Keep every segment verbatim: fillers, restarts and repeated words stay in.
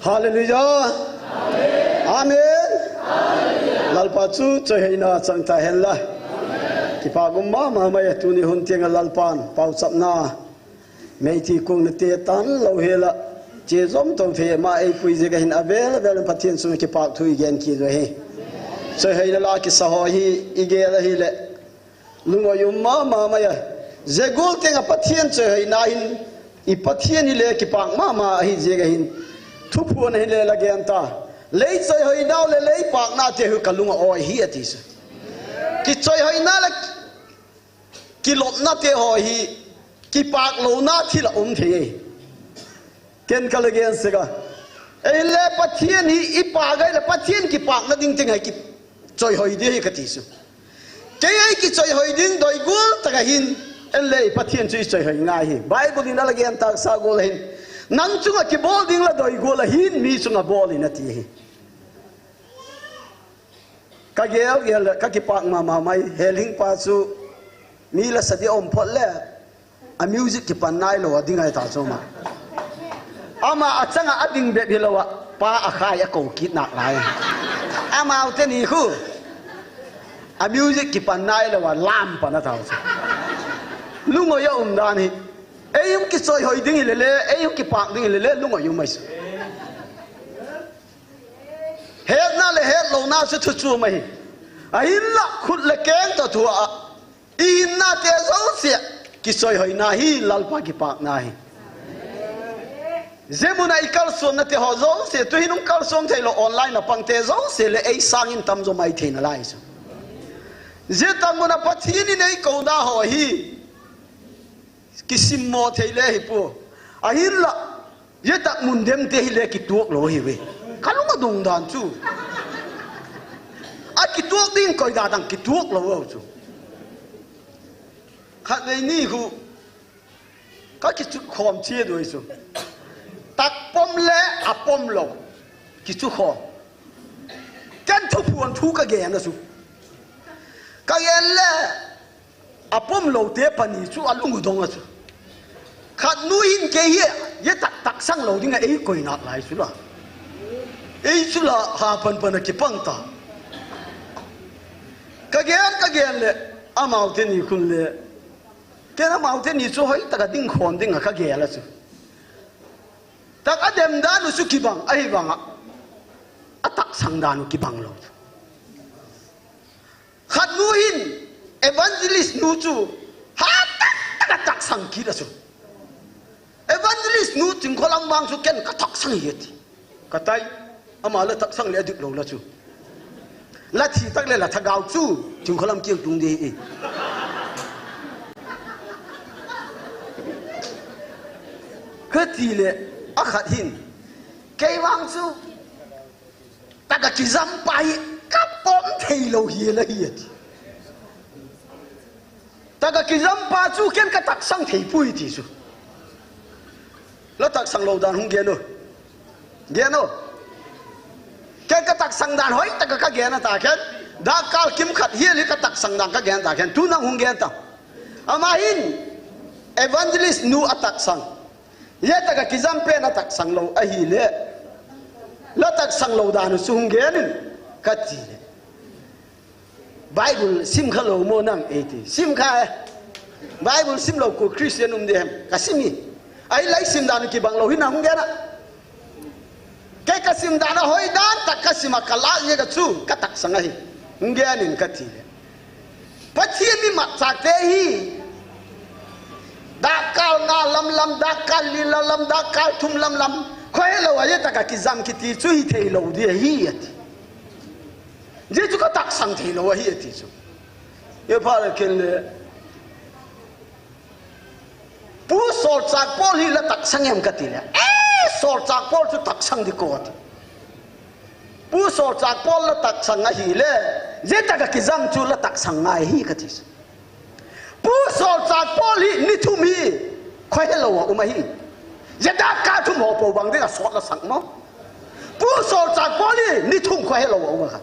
Hallelujah. Amen. Lalpa chu choihoina chang tahen la. Kipa gum mama mai a tuni hun tienga Lalpan pauchapna meiti kung nate tan lo hela. Che zom to the ma ei pui je ka hin avel avel Pathian sung kipa thu i gen ki zo he. Choihoina la kisa ho hi i gel a hi le. Lungoi um mama mai a. Jegul tenga Pathian choihoina hin i Pathian hi le kipa mama ahi je ka hin. Thuphun hi le la gen ta. Lei choihoina le lei pakna te hu ka lunga oi hi ati su. Kichoihoina le kilopna te ho hi kipak louna thil a um thei. Ken ka le gen sega. Ei le Pathian hi i pa gai le Pathian kipakna ding tenga kichoihoi di hi ka ti su. Kei ei kichoihoi ding doi gul taka hin en le Pathian chu i choihoi ngai hi. Bible in a la gen tak sa gul hin. Nang chunga kibol ding la doi gul a hin mi chunga bol in a ti hi. Ka gel gel le ka kipak mama mai heling pa chu mi la sa di om phot le a music kipan nai lo a ding ai ta chu ma. Ama a changa a ding bep hi lo a pa a khai a ko kit nak lai. Amau te ni khu a music kipan nai lo a lam pa na ta chu. Lungoi a um dan hi. Ei um kichoihoi ding hi le le, ei um kipak ding hi le le, lungoi um mai su. Hetna le hetlouna chu thu chu mai. Ahinla khut le keng to thu a. I hinna te jouse kichoihoina hi Lalpa kipakna hi. Jemuna i kalsonna te ho jouse, tu hin um kalson thei lo online a pang te jouse le ei sangin tam jo mai thei na lai su. Je tamuna Pathian in ei ko da ho hi. Kisim mo thei le hi pu. Ahinla. Ye tak mun dem te hi le kituak lo hi ve. Ka lung a dong dan chu. A kituak ding koi da dang kituak lo lo chu. Khat vei ni hu. Ka kichut khom che doi chu. Tak pom le a pom lo. Kichu khom. Ken thu phuan thu ka gen a chu. Ka gen le. A pom lo te pani chu a lung u dong a chu. Khat nu hin kei hi, ye tak tak sang lo ding a ei koi nak lai chu la. Ei chu la ha pan pan a kipang ta. Ka gen, ka gen le, amau te ni khun le. Ken amau te ni chu hoi taka ding khon ding a ka gel a chu. Tak a dem dan u chu kibang, ahi bang a. A tak sang dan u kibang lo chu. Khat nu hin evangelist nu chu ha tak tak a tak sang kit a chu. Evangelist nu Chingkholam vang chu ken ka tak sang hi ti. Ka tai, ama la tak sang le a dik lo la chu. La thi tak le la thagau chu Chingkholam kiang tung di hi. Ka ti le a khat hin. Kei vang chu. Taka kijam pa hi ka pom thei lo hi la hi ati. Taka kijam pa chu ken ka tak sang thei pui ti chu. La tak sang lo dan hung gen o. Gen o. Ken ka tak sang dan hoi taka ka gen a ta ken. Da kal kim khat hi li ka tak sang dan ka gen ta ken. Tu nang hung gen ta. Ama hin evangelist nu a tak sang. Ye taka kijam pen a tak sang lo ahi le. La tak sang lo dan u chu hung gen in ka ti le. Bible sim kha lo mo nang ei ti. Sim kha e. Bible sim lo ko Christian um de hem. Ka sim hi. Ai lai sim dan u kibang lo hi nang hung gen a. Kei ka sim dan a hoi dan tak ka sim a ka la ye ka chu ka tak sang ahi. Hung gen in ka ti le. Pathian mi mat chak te hi. Dak kal nga lam lam, dak kal li lam lam, dak kal thum lam lam. Khoi lo a ye taka kijam kiti chu hi thei lo di hi ati. Ye chu ka tak sang thei lo ahi ati chu. Ye pha le ken le. Pu Solchak Paul hi la tak sang em ka ti le. Eh, Solchak Paul chu tak sang di ko ati. Pu Solchak Paul la tak sang ahi le, je taka kijam chu la tak sang ngai hi ka ti. Pu Solchak Paul hi ni thum hi khoi he lo a um ahi. Je dak kal thum ho po bang ding a sot la sang mo. Pu Solchak Paul hi ni thum khoi he lo a um a kha.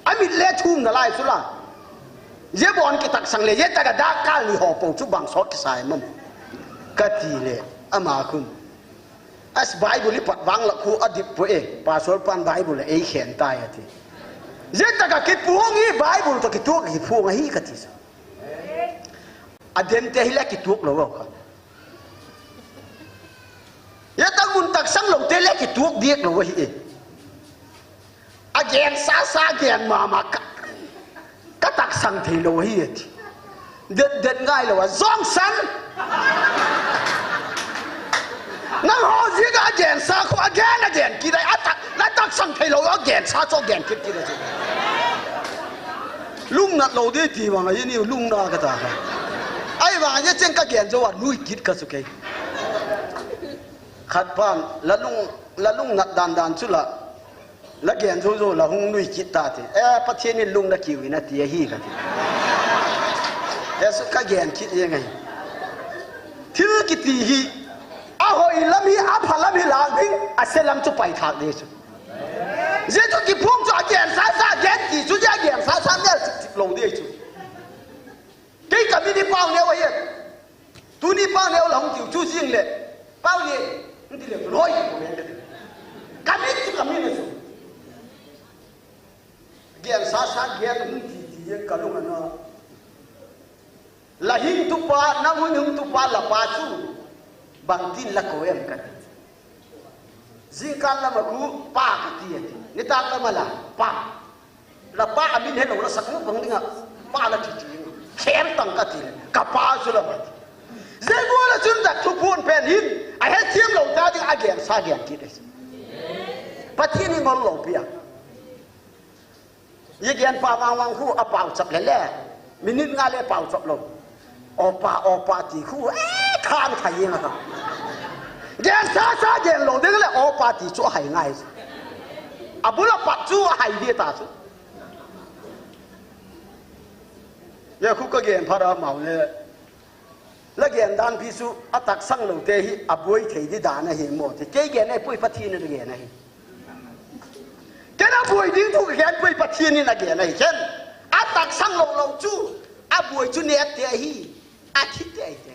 A mit le thum na lai chu la. Je bon ki tak sang le, je taka dak kal ni ho po chu bang sot ki sai mo. Ka ti le, ama khun. As Bible ipat vang la khu adip poi e, Pastor pan Bible la eikhen tai ati. Jetaka kipuang hi Bible toh kituak kipuang ahi kati sa. Adente hile kituak lou kha. Hitia mun taksang loute le kituak diak lou ahi e. Agen sasa gen mama ka, ka taksang thei lou ahi ati. Det det ngai lou a jong san. Nangho jia agen sa khu agen agen kit a atak, na taksang thei lou agen sa chu agen kit kit a chu. Lungnat lou ding ti vang a ini lungnat ka ta. Ahivang a cheng ka gen jou a nui kit ka chu kei. Khat pan la lung, la lungnat dan dan chu la. La gen jou jou la hung nui kit ta ti. Eh, Pathen in lungna kiu in ati ahi ka ti. Eh, su ka gen kit jeng ahi. Thil kiti hi, ahoi lam hi, apha lam hi lang ding, ase lam chu pai thak ding chu. Jeh chu kiphong chu agen sasa, gen ti chu, jeh agen sasa mel chik chik lou ding chu. Kei ka min hi Pau Neo ahi. Tuni Pau Neo la hung tiu chu jing le. Pau Neo, hung ti le, loi ko le. Ka min chu ka min chu. Gen sasa gen hung ti ti ye ka lung ana. La hing tu pa, na mun hung tu pa la pa chu. Bang tin la ko em ka ti. Jingkah lama khu pa kati ati. Nitah lama la pa. La pa amin helou la sak mu bang dinga. Pa la ti ti. Khem tang kati le. Ka pa chu la pa ti. Jeh bol a chun dak thu phun pen hin. Ahethem lou ta ding agen sa gen kit e. Pathen in ngol lou pia. Ye gen pa vang vang khu apau chap le le. Minute nga le pau chap lou. Opa, opa ti khu, eh, thang thai yeng a ka. Gen sasa gen lou ding le opa ti chu ahai ngai. Abul a pat chu ahai ding ta chu. Ye khu ka gen phat a mau le. La gen dan pi chu ataksang loute hi aboi thei ding dan ahi mo ti. Kei gen ahi poi Pathen in agen ahi. Ken aboi ding thu ka gen poi Pathen in agen ahi. Ken ataksang lou lou chu aboi chu ne te ahi. Athi te ahi te.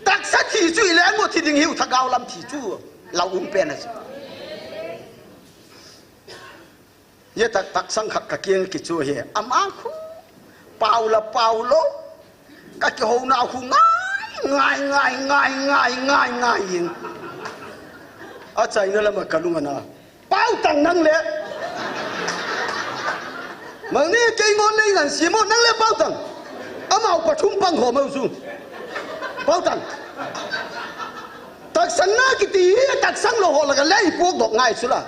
Taksa thi chu ileng mo thi ding hiu thagau lam thi chu. La um pen a chu. Ye tak, taksang khat ka kiang kichu hi. Ama khu. Pau la pau lou. Ka kihou na khu ngai, ngai, ngai. Achaina lama ka lung ana. Pau tang nang le. Mang ni kei ngol nei ngan si mo nang le pau tang. Amau pathum pang ho mau su. Pau tang. Taksang na kiti hi, taksang lou ho la ka lei puak dok ngai sula.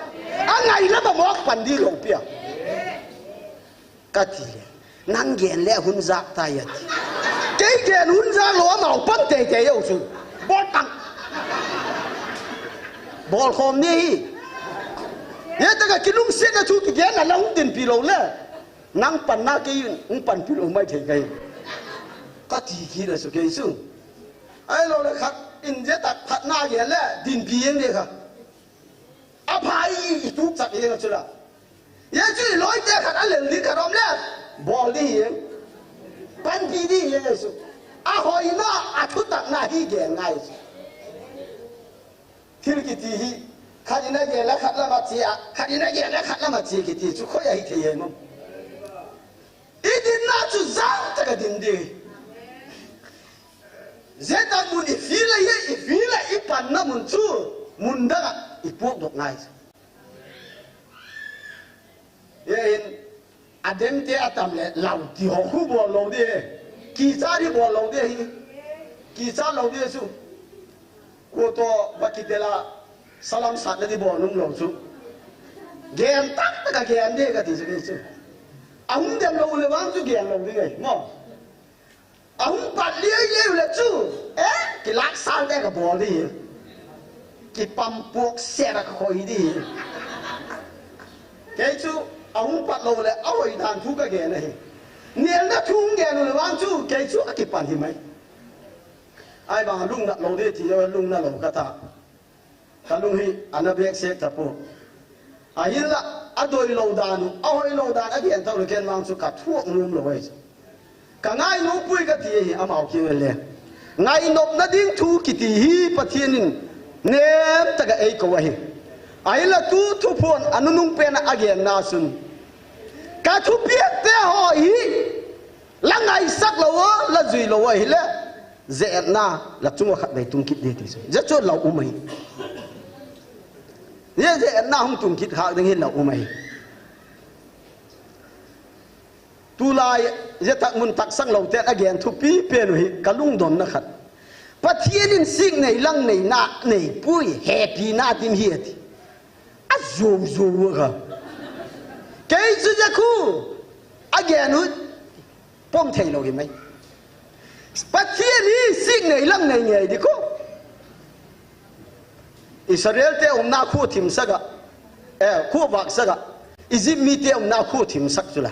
Angai la ba mok pan di lou pia. Kati le. Nang gen le hun jak ta ya ti. Kei gen hun jak lou amau pan tei tei yo su. Bol tang. Bol khom ni hi. Ye ta ka kilungset na chu ti gen na la hung dinpi lou le. Nang pan na kei hung panpi lou mai thei kai. Kati ki la su kei su. Ahilou le khat in je tak khat na ye le dinpi yeng le kha. Aphai i tuk chak yeng chu la. Ye chu i loi te khat a lel ni khat om le. Bol di yeng. Panpi di yeng su. Ahoi na athu tak na hi gen ngai su. Thil kiti hi. Khat in a gen la khat la ma chi a. Khat in a gen la khat la ma chi kiti chu khoi ahi thei yeng mo. I dinna chu jang taka din ding. Jeta mun i feel a, i feel a, i panna mun chu mun dang a i puak dok ngai. Ye in adem te atam le lau ti ho khu bol lou di. Kicha di bol lou di hi. Kicha lou di chu. Ko to ba kitela salam sat le di bol nung lou chu. Gen tak taka gen di kati chu di chu. Ahung dem lou le vang chu gen lou di ngai mo. Ahung pat liai liai le chu. Eh, kilak sal te ka bol di. Kipam puak se ra khoi di. Kei chu ahung pat lou le ahoi dan thu ka gen ahi. Nial na thu gen le vang chu kei chu akipan hi mai. Ahivang lungnat lou di ti, lungnat lou ka ta. Ka lung hi ana bek sek ta po. Ahinla, adoi lou dan u, ahoi lou dan, agen tau le ken vang chu ka thuak nom lou ahi. Ka ngai nom pui ka ti hi amau kiang le. Ngainopna ding thu kiti hi Pathen in nemtaka eikou ahi. Ahinla tu thuphon anunung pena agenna chun, ka thupiak te ho hi la ngaisak lou a, la jui lou ahile, jeh-etna la chunga khatvei tung kit ding ti chu. Jeh chu la um ahi. Jeh, jeh-etna hung tung kit khak ding hi la um ahi. Tulai, jeh tak mun taksang lou ten agen thupi pen u hi, ka lungdonna khat. Pathen in sik nei lang nei na nei pui, hepina dim hi ati. Ajou jou u kha. Kei chu jeh khu agen u pom thei lou hi mai. Pathen hi sik nei lang nei ngei di ko. Israel te umna khu thimsak a, eh, khu vaksak a, Egypt mite umna khu thimsak chu la.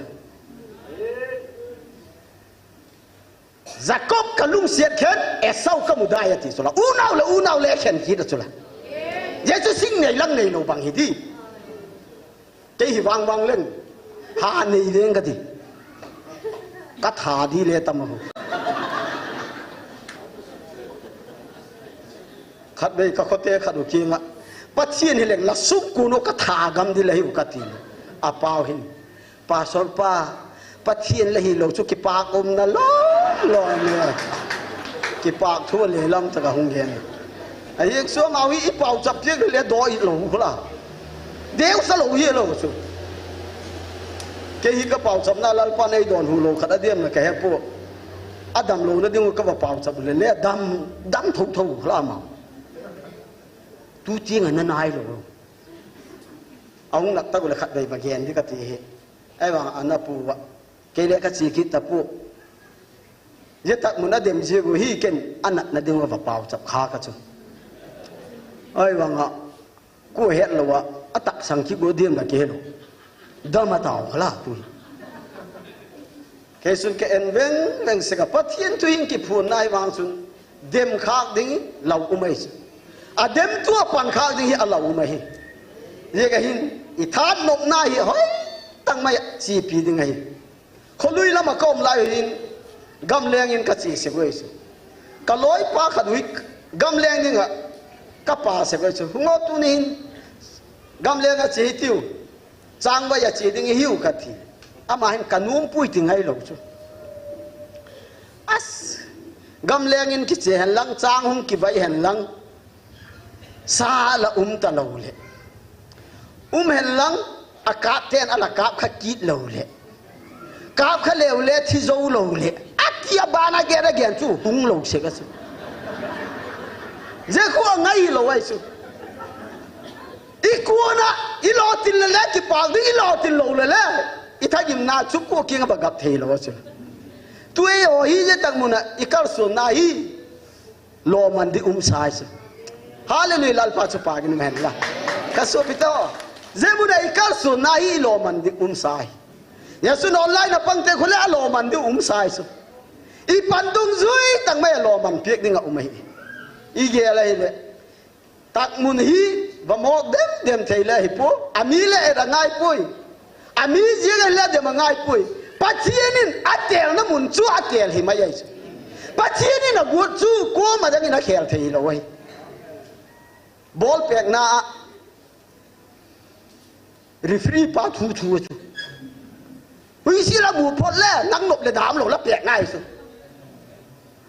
Jacob ka lungsiat khen, Esau ka mudai ati chu la. Unau le unau le khen kit a chu la. Jeh chu sik nei lang nei lou bang hi di. Kei hi vang vang leng. Ha nei leng kati. Ka tha di le tam a ho. Khatvei ka khote khat u kinga, Pathen hi leng la sum kun u ka tha gam di la hiu kati. Apau hin, Pastor pa, Pathen la hilou chu kipak umna lom lom e. Kipak thu le lam taka hung gen. Ahi chu amau hi i pauchap piak le do i lou khu la. Deu sa lou hi lou chu. Kei hi ka pauchapna Lalpa nei don hu lou khat adem na ka he po. Adam louna ding u ka va pauchap le le dam, dam tho tho khu la ma. Tu ti nga na nai lou. Ahung nak ta u le khatvei va gen di kati hi. Ahivang ana pu va. Kei le ka chi kit ta pu. Jeh tak mun adem jeh u hi ken anatna ding u va pauchap kha ka chu. Ahivang a, ku het lou a, ataksang kit u dem la kei lou. Dam a tao kha la tu. Kei chun ka en veng veng sek a Pathen thu hin kiphun nai vang chun dem khak ding hi la um ahi chu. Adem tu a pan khak ding hi a la um ahi. Jeh ka hin i thanopna hi hoi tang mai a chipi ding ahi. Kholui lama ka um lai hin, gamleng in ka che sek u ahi chu. Ka loipa khat u hi gamleng dinga ka pa sek u ahi chu. Hung o tuni hin, gamleng a che hitiu, changvai a che ding i hiu kati. Ama hin ka nom pui ti ngai lou chu. As, gamleng in kiche hen lang, chang hung kivai hen lang. Sa la um ta lou le. Um hen lang, a kap ten a la kap kha kit lou le. Kap kha leu le thi jou lou le. Ati a bana gen a gen chu hung lou sek a chu. Jeh khu a ngai lou ahi chu. I kona, i lo til le le, kipak ding i lo til lou le le. I thagimna chu ko king a ba gap thei lou a chu. Tu ei o hi jeh tak mun a, i kalson na hi. Loman di um sai chu. Hallelujah, Lalpa chu pa gin um hen la. Ka sopi te o. Jeh mun a i kalson na hi loman di um sai. Jesu non lai na pang te khu le a loman di um sai chu. I pan dung jui tang mai a loman piak ding a um ahi. I gel ahi le. Tak mun hi va mok dem dem thei le hi pu. Ami le e da ngai pui. Ami jia le dem a ngai pui. Pathian in a tel na mun chu a tel hi mai ai chu. Pathian in a guat chu ko ma dang in a khel thei lo ai. Ball pek na a referee pa thu thu chu. Hui si la mu phot le nang nop le dam lo la pek ngai chu.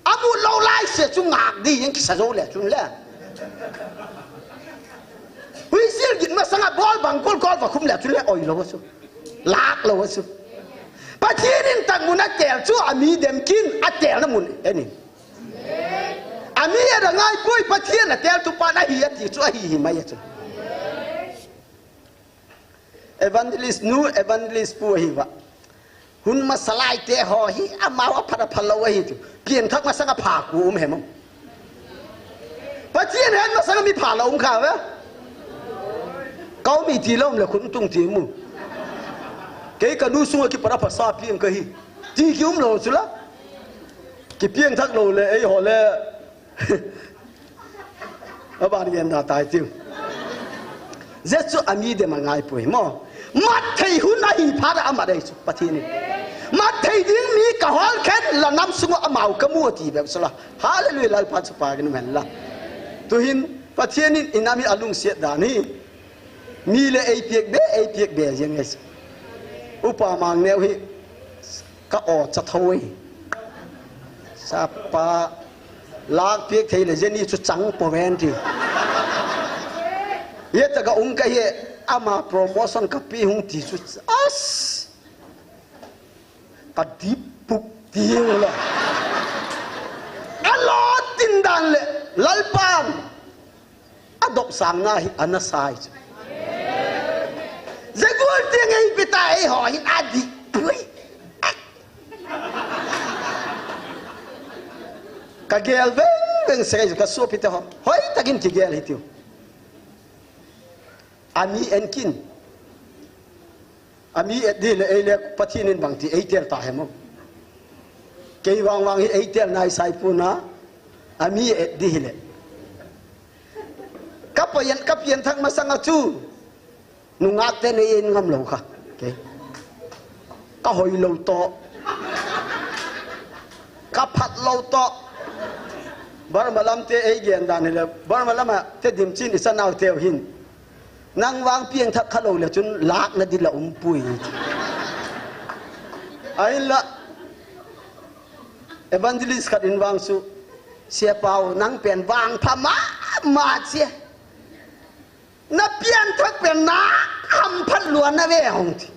A mu lo lai se chu ngak di yang kisa zo le chu le. Hui sil git ma sanga ball bang kol kol va khum le chu le oi lo chu. Lak lo chu. Pathian in tak mun a tel chu a mi dem kin a tel na mun enin. A mi a da ngai pui Pathian a tel tu pa na hi a ti chu a hi hi mai a chu. Evangelist nu, evangelist pu hi va. Hun ma salai te ho hi, a mau a phara phalo hi tu. Pian thak ma sanga pha ku um he mo. Pathian hen ma sanga mi pha lo um kha ve. Kau mi ti lo um le khun tung ti mu. Kei ka nu sunga ki para phasa pian ka hi. Ti ki um lo chu la. Ki pian thak lo le, ei ho le. A ban gen da tai tiu. Jesu a mi dem a ngai pui mo. Mat thei hun a hi pha da a mat ei chu Pathian in. Mat thei ding mi kahol khen la nam sunga amau kamu ati bep sala. Hallelujah, Lalpa chu pha kanom hen la. Tuhin, Pathen in inam hi alungset dan hi. Mi le eipiak be, eipiak be jeng ngai. Upa Mangneo hi ka o cha thoi. Sapa lak piak thei le jeni chu chang po ven ti. Ye ta ka ung ka ye ama promotion ka pi hung ti chu. As! Ka dip puk ti hing le. A lo tin dan le Lalpan. A dop sang na hi ana sai chu. Zegul ti ngai pita ei ho hin a di. Pui. Ka gel veng veng se ka su pita ho. Hoi takin ki gel hi tiu. Ami en kin. Ami et di le ei le Pathen in bang ti ei tel ta he mo. Kei vang vang hi ei tel nai sai pu na. Ami et di hi le. Ka pa yan ka pian thak masang a chu. Nungak te nei en ngam lo kha. Okay. Ka hoi lo to. Ka phat lo to. Barma lam te ei gen dan hi le. Barma lam a te dim chin i sa nau teu hin. Nang vang piang thak kha lo le chun lak na di la um pui. Ahin la evangelist khat in vang su, "Sia Pau, nang pen vang pha ma, ma sia. Na pian thak pen na ham phat luan na ve hong ti.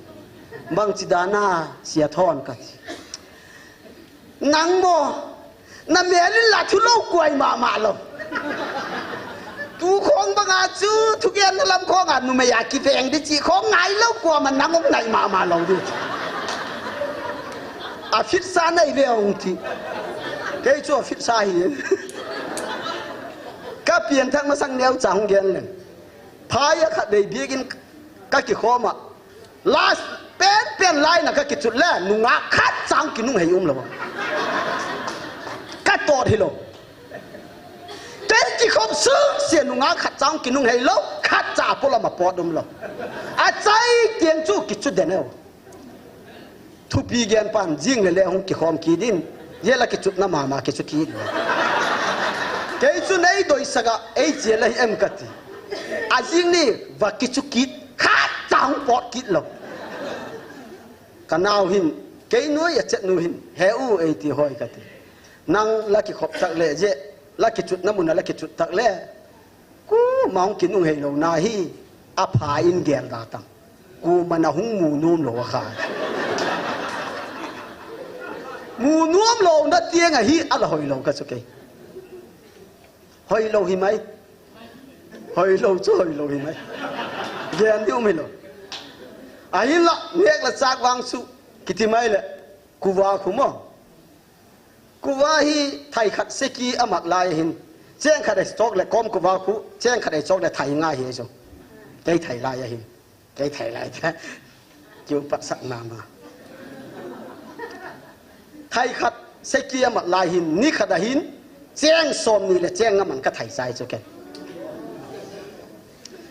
Bang chi dana sia thon ka ti." Nang mo, na mel in la thu lo kuai mama lo. Tu khong banga chu, thugen na lam khong a, numei a kiveng di chi khong ngai lo kua ma nang um ngai mama lo di. A fit sa nei ve hong ti. Kei chu a fit sa hi. Ka pian thak masang neo cha hong gen len. Phai a khat dei biak in ka kikhom a. Last pen pen lai na ka kichut le, nungak khat chang kinung hei um lo. Ka tot hi lo. Ken kikhom sung sia nungak khat chang kinung hei lo, khat cha polam a pot um lo. A chai tiang chu kichut den eo. Thupi gen pan jing le le hung kikhom kit in, ye la kichut na mama kichu kit. Kei chu nei doi saka, ei che la hi em ka ti. A jing ni va kichu kit, khat chang pot kit lo. Ka nau hin, kei noi a chet nu hin, he u ei ti hoi ka ti. Nang la kikhop tak le je, la kichut na mun a la kichut tak le. Ku ma hung kinung hei lo na hi, a pha in gel da tang. Ku ma na hung mu nom lo a kha. Mu nom lo na tiang a hi, a la hoi lo ka chu kei. Hoi lo hi mai. Hoi lo chu hoi lo hi mai. Gen di um hi lo. Ahin la, nek la chak vang chu, kiti mai le, kuva khu mo. Kuva hi thai khat seki a mak lai ahin. Cheng khat a chok le kom kuva khu, cheng khat a chok le thai ngai hi chu. Kei thai lai ahin. Kei thai lai ta. Kiu pat sak na ma. Thai khat seki a mat lai hin, ni khat a hin, cheng som ni le cheng nga man ka thai chai chu ken.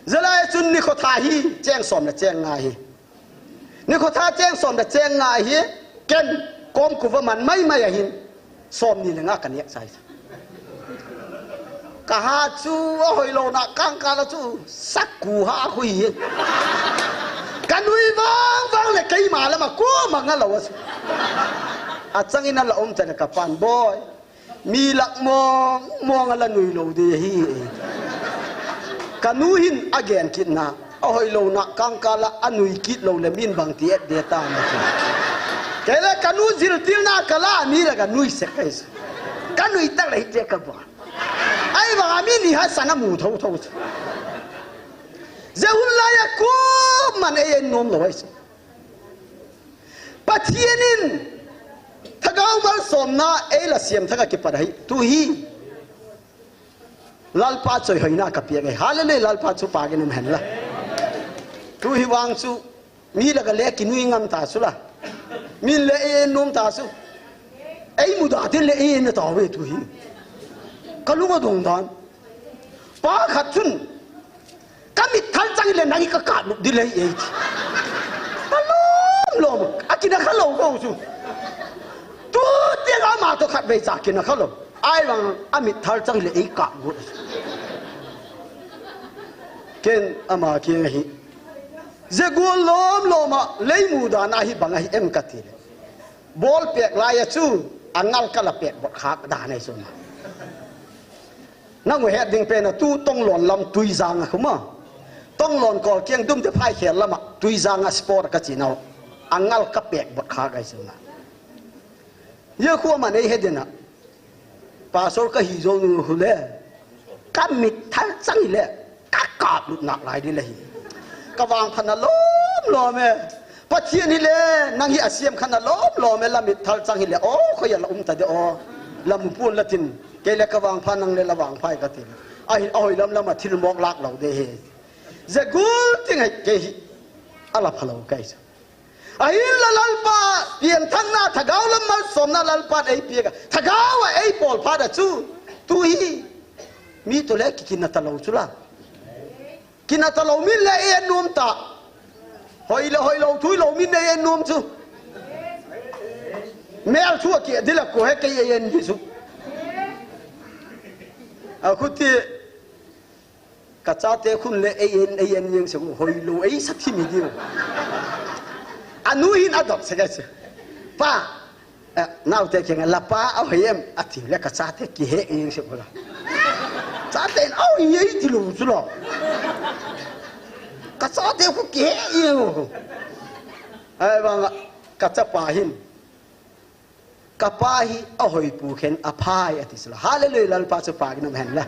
Zalai chun ni kho tha hi, cheng som le cheng nga hi. Ni kho tha cheng som le cheng nga hi, ken kom kuva man mai mai a hin, som ni le nga ka nek chai. Ka ha chu a hoi lo na kang ka la chu sak ku ha khu hi. Ka nui vang vang le kei ma la ma ku ma nga lo a chu. A chang in a la um ta le ka pan boi. Mi lak mong mong a la nui lo de hi. Ka nu hin a gen kit na. A hoi lo na kang ka la a nui kit lo le min bang ti et de ta na chu. Kei le ka nu zil til na ka la mi la ka nui sek kai. Ka nui tak le hi te ka ba. Ai bang a mi ni ha sana mu tho tho chu. Ze hun lai a ku man ei en nom lo ai chu. Pathian in thagau malsomna ei la siam thak a kipat ahi. Tu hi Lalpa choi hoina ka piak ahi. Hallelujah, Lalpa chu pha kanom hen la. Tu hi vang chu mi la ka le kinui ngam ta chu la. Min le ei nom ta chu. Ei mu da tin le ei na ta ve tu hi. Ka lung a dong dan. Pa khat chun, ka mit thal chang le nang ka ka lup di lei ei. Ka lom lom, a Kina khalou ko chu. Tu tiang ama toh khatvei cha kina khalou. Ahivang amit thal chang le ei kap got. Ken ama kiang ahi. Jegol lom lom a leimu dan ahi bang ahi em kati le. Ball pek lai a chu angal kala pek bot khak dan ahi chu ma. Nang u het ding pen a tu Tonglon lam Tuijang a khuma. Tonglon kol kiang dum te phai khel lama Tuijang a sport ka chinau. Angal ka pek bot khak ahi chu ma. Ye khu ama nei he dena. Pastor ka hi jou nu hule. Ka mit thal chang le. Ka kap lut nak lai di le hi. Ka vangphat na lom lom e. Pathian hi le, nang hi asiam khan na lom lom e, la mit thal chang hi le. O, khoi a la um ta de o. La mu pon la tin. Kei le ka vangpha nang le la vangphai ka tin. Ahi, ahoi lam lam a thil mok lak lo de he. Jegol ting hai kei hi. Ala phalou kai sa. Ahinla Lalpa, pianthakna, thagau lam malsomna Lalpan ei pia ka. Thagau a ei pol phat a chu. Tu hi. Mi toh le kikina ta lou chu la. Kina ta lou min le ei en nom ta. Hoi le hoi lou, thui lou min le ei en nom chu. Mel chu a ki dila ko he kei ei en ni chu. A khuti. Ka chate khun le ei en, ei en jeng se u hoi lou, ei sa thim hi diu. Anu hin a dop se ka se. Pa, eh, naote kiang a la pa a hoi em, a ti le ka chate kihe jeng se u la. Chate in a hoi ei ti lou chu lo. Ka chate khu kihe jeng u. Ahivang a, ka chapa hin. Ka pa hi a hoi pu khen a phai a ti sila. Hallelujah, Lalpa chu pha gin um hen la.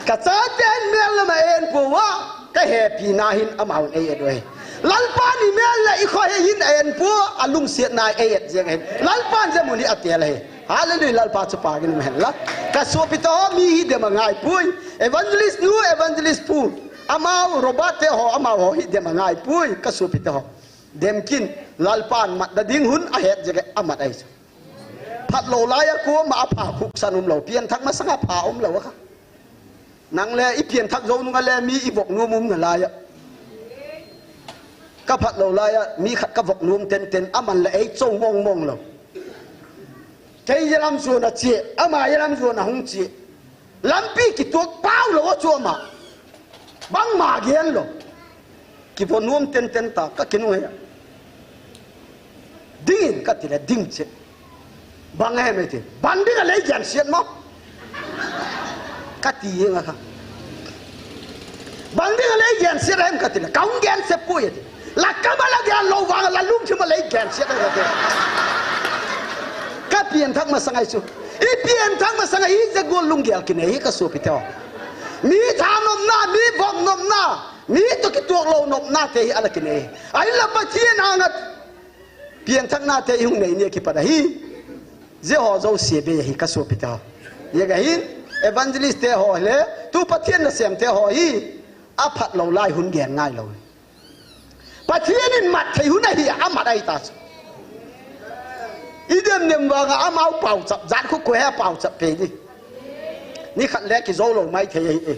Ka chate in mel lam a en pu va, ka hepi na hin amau in ei et u ahi. Lalpa ni mel la i kho he hin a en pu, a lungsiat na ei et jeng ahi. Lalpa in je mun hi a tel ahi. Hallelujah, Lalpa chu pha gin um hen la. Ka sopi te ho mi hi dem a ngai pui. Evangelist nu, evangelist pu. Amau Robert te ho, amau ho hi dem a ngai pui. Ka sopi te ho. Dem kin, Lalpan mat da ding hun a het jeh a mat ahi chu. Phat lou lai a kuama a pha khuk san um lou, pianthak masang a pha um lou a kha. Nang le i pianthak jou nung a le mi i vok nuam um na lai a. Ka phat lou lai a, mi khat ka vok nuam ten ten, aman le ei chou mong mong lou. Kei jalam suan a chia, ama jalam suan a hung chia. Lampi kituak pau lou a chu ama. Bangma gen lou. Kivo nuam ten ten ta, ka kinu he. Ding in ka ti le ding che. Bang he me ti. Bang ding a lei gen siat mo. Ka ti he nga kha. Bang ding a lei gen siat em ka ti le. Ka hung gen siat pui ti. La ka ba la gen lou vang la lungthim a lei gen siat em ka ti. Ka pianthak masang a hi chu. I pianthak masang a hi jeh a gol lunggel kinei hi ka sopi te ho. Mi thanopna, mi voknopna, mi toh kituak lou nopna te hi ala kinei. Ahinla Pathian anga pianthakna te i hung nei ni a kipat ahi. Jeh ho jouse bei ahi ka sopi te ho. Jeh a hin evangelist te ho le, tu Pathian nasem te ho hi, a phat lou lai hun gen ngai lou. Pathian in mat thei hun ahi, a mat ahi ta chu. I dem dem vang a amau pauchap, jat khu khu he pauchap pe ni. Ni khat le kijou lou mai thei ahi e.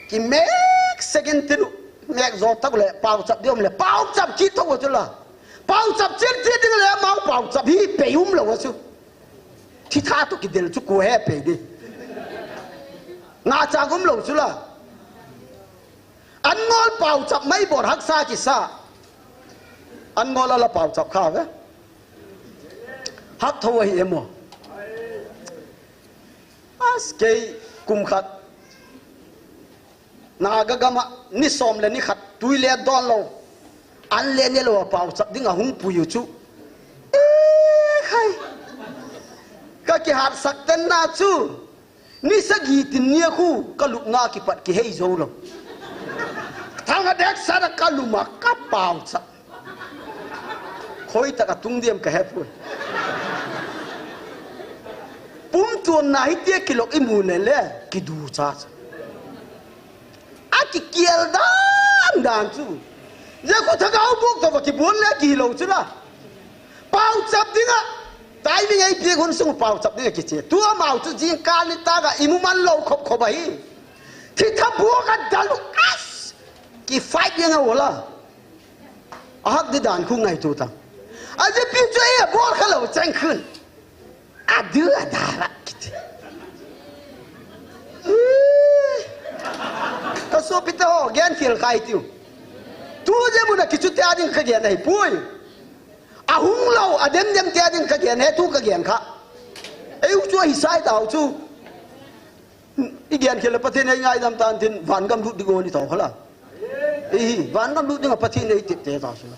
Ki mek second tin, mek jo tak le pauchap diu le, pauchap kit tho chu la. Pauchap chil chil ding le amau pauchap hi pe um lou chu. Thi tha toh kidel chu khu he pe ni. Nga cha gum lou chu la. An ngol pauchap mai bor haksa kisa. An ngol ala pauchap kha ve. Hak tho ahi emo. As kei kum khat. Naga gam a ni som le ni khat tui le don lou. An le ne lou a pauchap ding a hung pui u chu. E khai. Ka kihat sak ten na chu. Ni sagi tin ni a khu, ka lupna kipat kihei jou lou. Thang a dek sara ka lum a ka pauchap. Khoi tak a tung diam ka he pui. Pum tuan na hi tia kilok i mu le le, kidu cha cha. A kikial dan dan chu. Jeh khu thagau buk toh va kibun le kihilou chu la. Pauchap ding a. Timing ei piak hun sung pauchap ding a kiche. Tu amau chu jingkal ni tak a imu man lou khop khop ahi. Thi tha buk a dal u as. Ki fight yang a wala. Ahak di dan khu ngaito tang. Ajepi chu ei abol khalou cheng khun. Adu adara kiti. Ka sopite ho, gen khel khai tiu. Tu je muna kichu te ading ka gen ahi pui. Ahung lou, adem dem te ading ka gen ahi, tu ka gen kha. Ei u chu ahi sai tau chu. I gen khel le Pathen ei ngaidam tan tin, van gam lut ding o ni tau khala. Ei, van gam lut ding a Pathen ei tep te ta sula.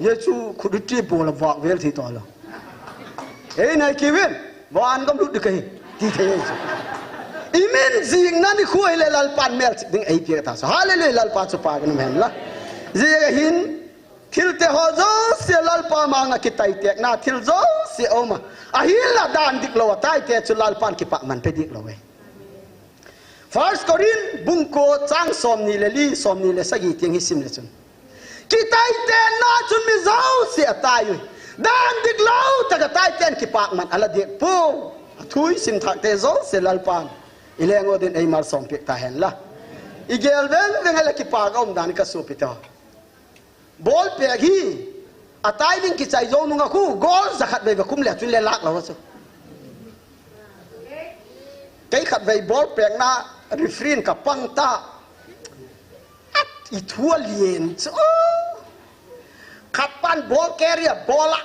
Jesu khu di ti bol a vak vel thi ta la. Ei nai kiwin, van gam lut ding ka hi. Ti thei ei chu. I min jing na ni khu ei le Lalpan mel chik ding ei pe ta sa. Hallelujah, Lalpa chu pa ka nam hen la. Jeh hin, Thil te ho jouse Lalpa manga kitai tek na, thil jouse aum a. Ahinla dan dik lou a tai te chu Lalpan kipah man pe dik lou e. First Corinth bung ko chang som ni le li, som ni le sagi tiang hi sim le chun. Kitai te na chun mi jouse atai u. Dan dik lou tak a tai ten kipah man ala dik pu. Athui sim thak te jouse Lalpan i leng o din ei malsom pek ta hen la. I gel veng veng a le kipah ka um dan ka supi ta. Ball pek hi, a timing kichai jou nunga khu, goal jakhat vei va khum le chun le lak lou chu. Kei khat vei ball pekna referee in ka pang ta. At i thu a lien chu. Khat pan ball carry a ball a.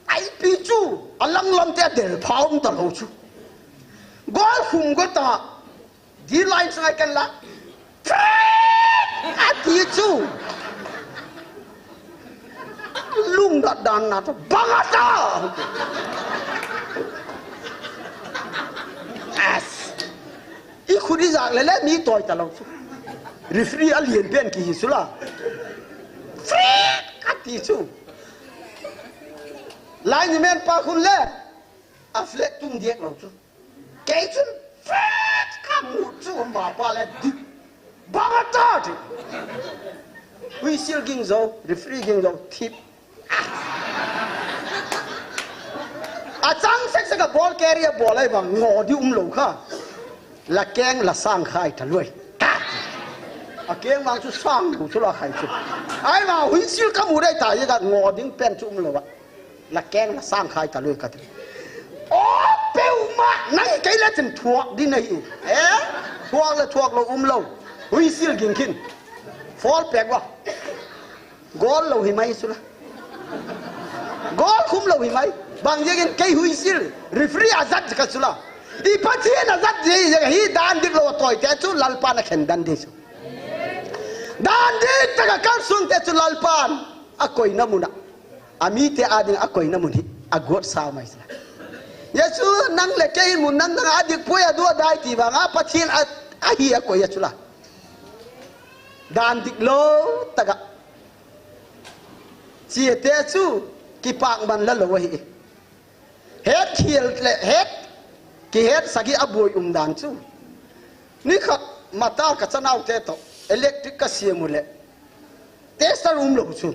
Ai pi chu, a lang lam te a del pha um ta lou chu. Goal khum go ta. D line sunga ken la. Ati chu. Lung dat dan na to. Bang ata. As. I khut i jak le le mi toi ta lou chu. Referee a lien pen ki hi chu la. Ati chu. Lineman pa khun le. A flag tum diak lou chu. Kei chun, "Fred, ka mu chu ma pa le di. Bang ata di." Whistle ging jou, referee ging jou, thip. A chang sek sek a ball carry a ball ai vang ngo di um lou kha. La keng la sang khai ta lui. A keng vang chu sang bu chu la khai chu. Ai vang whistle ka mu dai ta ye ka ngo ding pen chu um lou va. La keng la sang khai ta lui ka ti. O, peuma, nang kei le tin thuak di nahi. Eh? Thuak le thuak lou um lou. Whistle ging khin. Foul pek va. Goal lou hi mai chu la. Goal khum lou hi mai. Bang jeng in kei whistle. Referee a jat ka chu la. I Pathen a jat je, je hi dan dik lou a toi te chu Lalpan a khen dan di chu. Dan dik taka kal sun te chu Lalpan a koina muna. A mite a ding a koina mun hi a guat sao mai sila. Jesu nang le kei mun nang nang a dik pui a dua dai ti vang a Pathen a, a hi a koi a chu la. Dan dik lou taka. Chia te chu kipak man la lou a hi. Het khiel le het, kihet sagi a boi um dan chu. Ni khat mata ka chanau te to, electric ka siam u le. Tester um lou chu.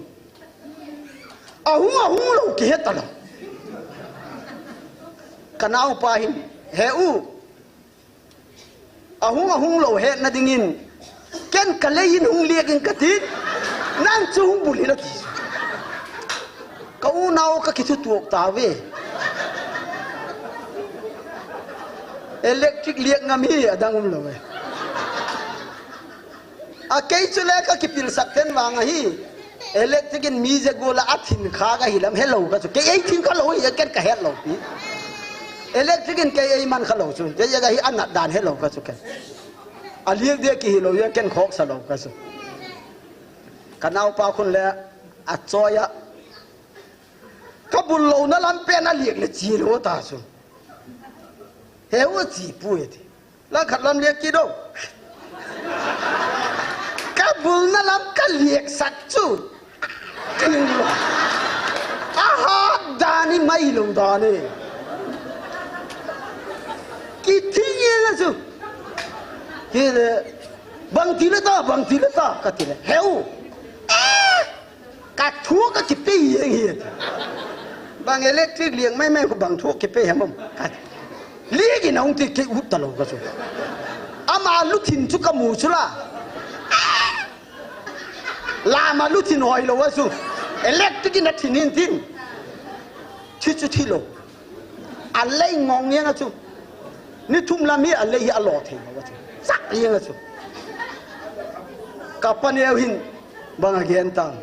Ahung, ahung lou kihet ta lou. Ka naupa hin, he u, Ahung, ahung lou hetna dingin. Ken ka lei in hung liak in ka tin. Nang chu hung bul in a ti. Ka unau ka kithutuak ta ve. Electric liak ngam hi a dang um lou ve. A kei chu le ka kipilsak ten vang ahi. Electric in mi je gol a a thin kha ka hi lam helou ka chu. Kei ei thin kha lou hi ken ka het lou pi. Electric in kei ei man kha lou chu. Te ya ka hi a nat dan helou ka chu ken. A liak dia ki hi lou ya ken khok sa lou ka chu. Ka naupa khun le a choi a. Ka bul louna lam pen a liak le chi lou ta chu. He u chi pu e ti. Lang khat lam liak kit o. Ka bulna lam ka liak sak chu. King lo. A hat dan i mai lo dan e. Ki thing e nga chu. Ki le, bang ti le ta, bang ti le ta, ka ti le. Heu. Eh! Ka thuak ka kipei jeng hi. Bang electric liak mai mai ko bang thuak kipei ham am. Ka liak in ahung ti kei ut ta lou ka chu. Ama lu thin chu ka mu chu la. Lama lu thin hoi lou a chu. Electric in a thin in tin. Thi chu thi lou. A lei ngong jeng a chu. Ni thum lam hi a lei hi a lo thei lou a chu. Chak jeng a chu. Ka pa neo hin bang a gen tam.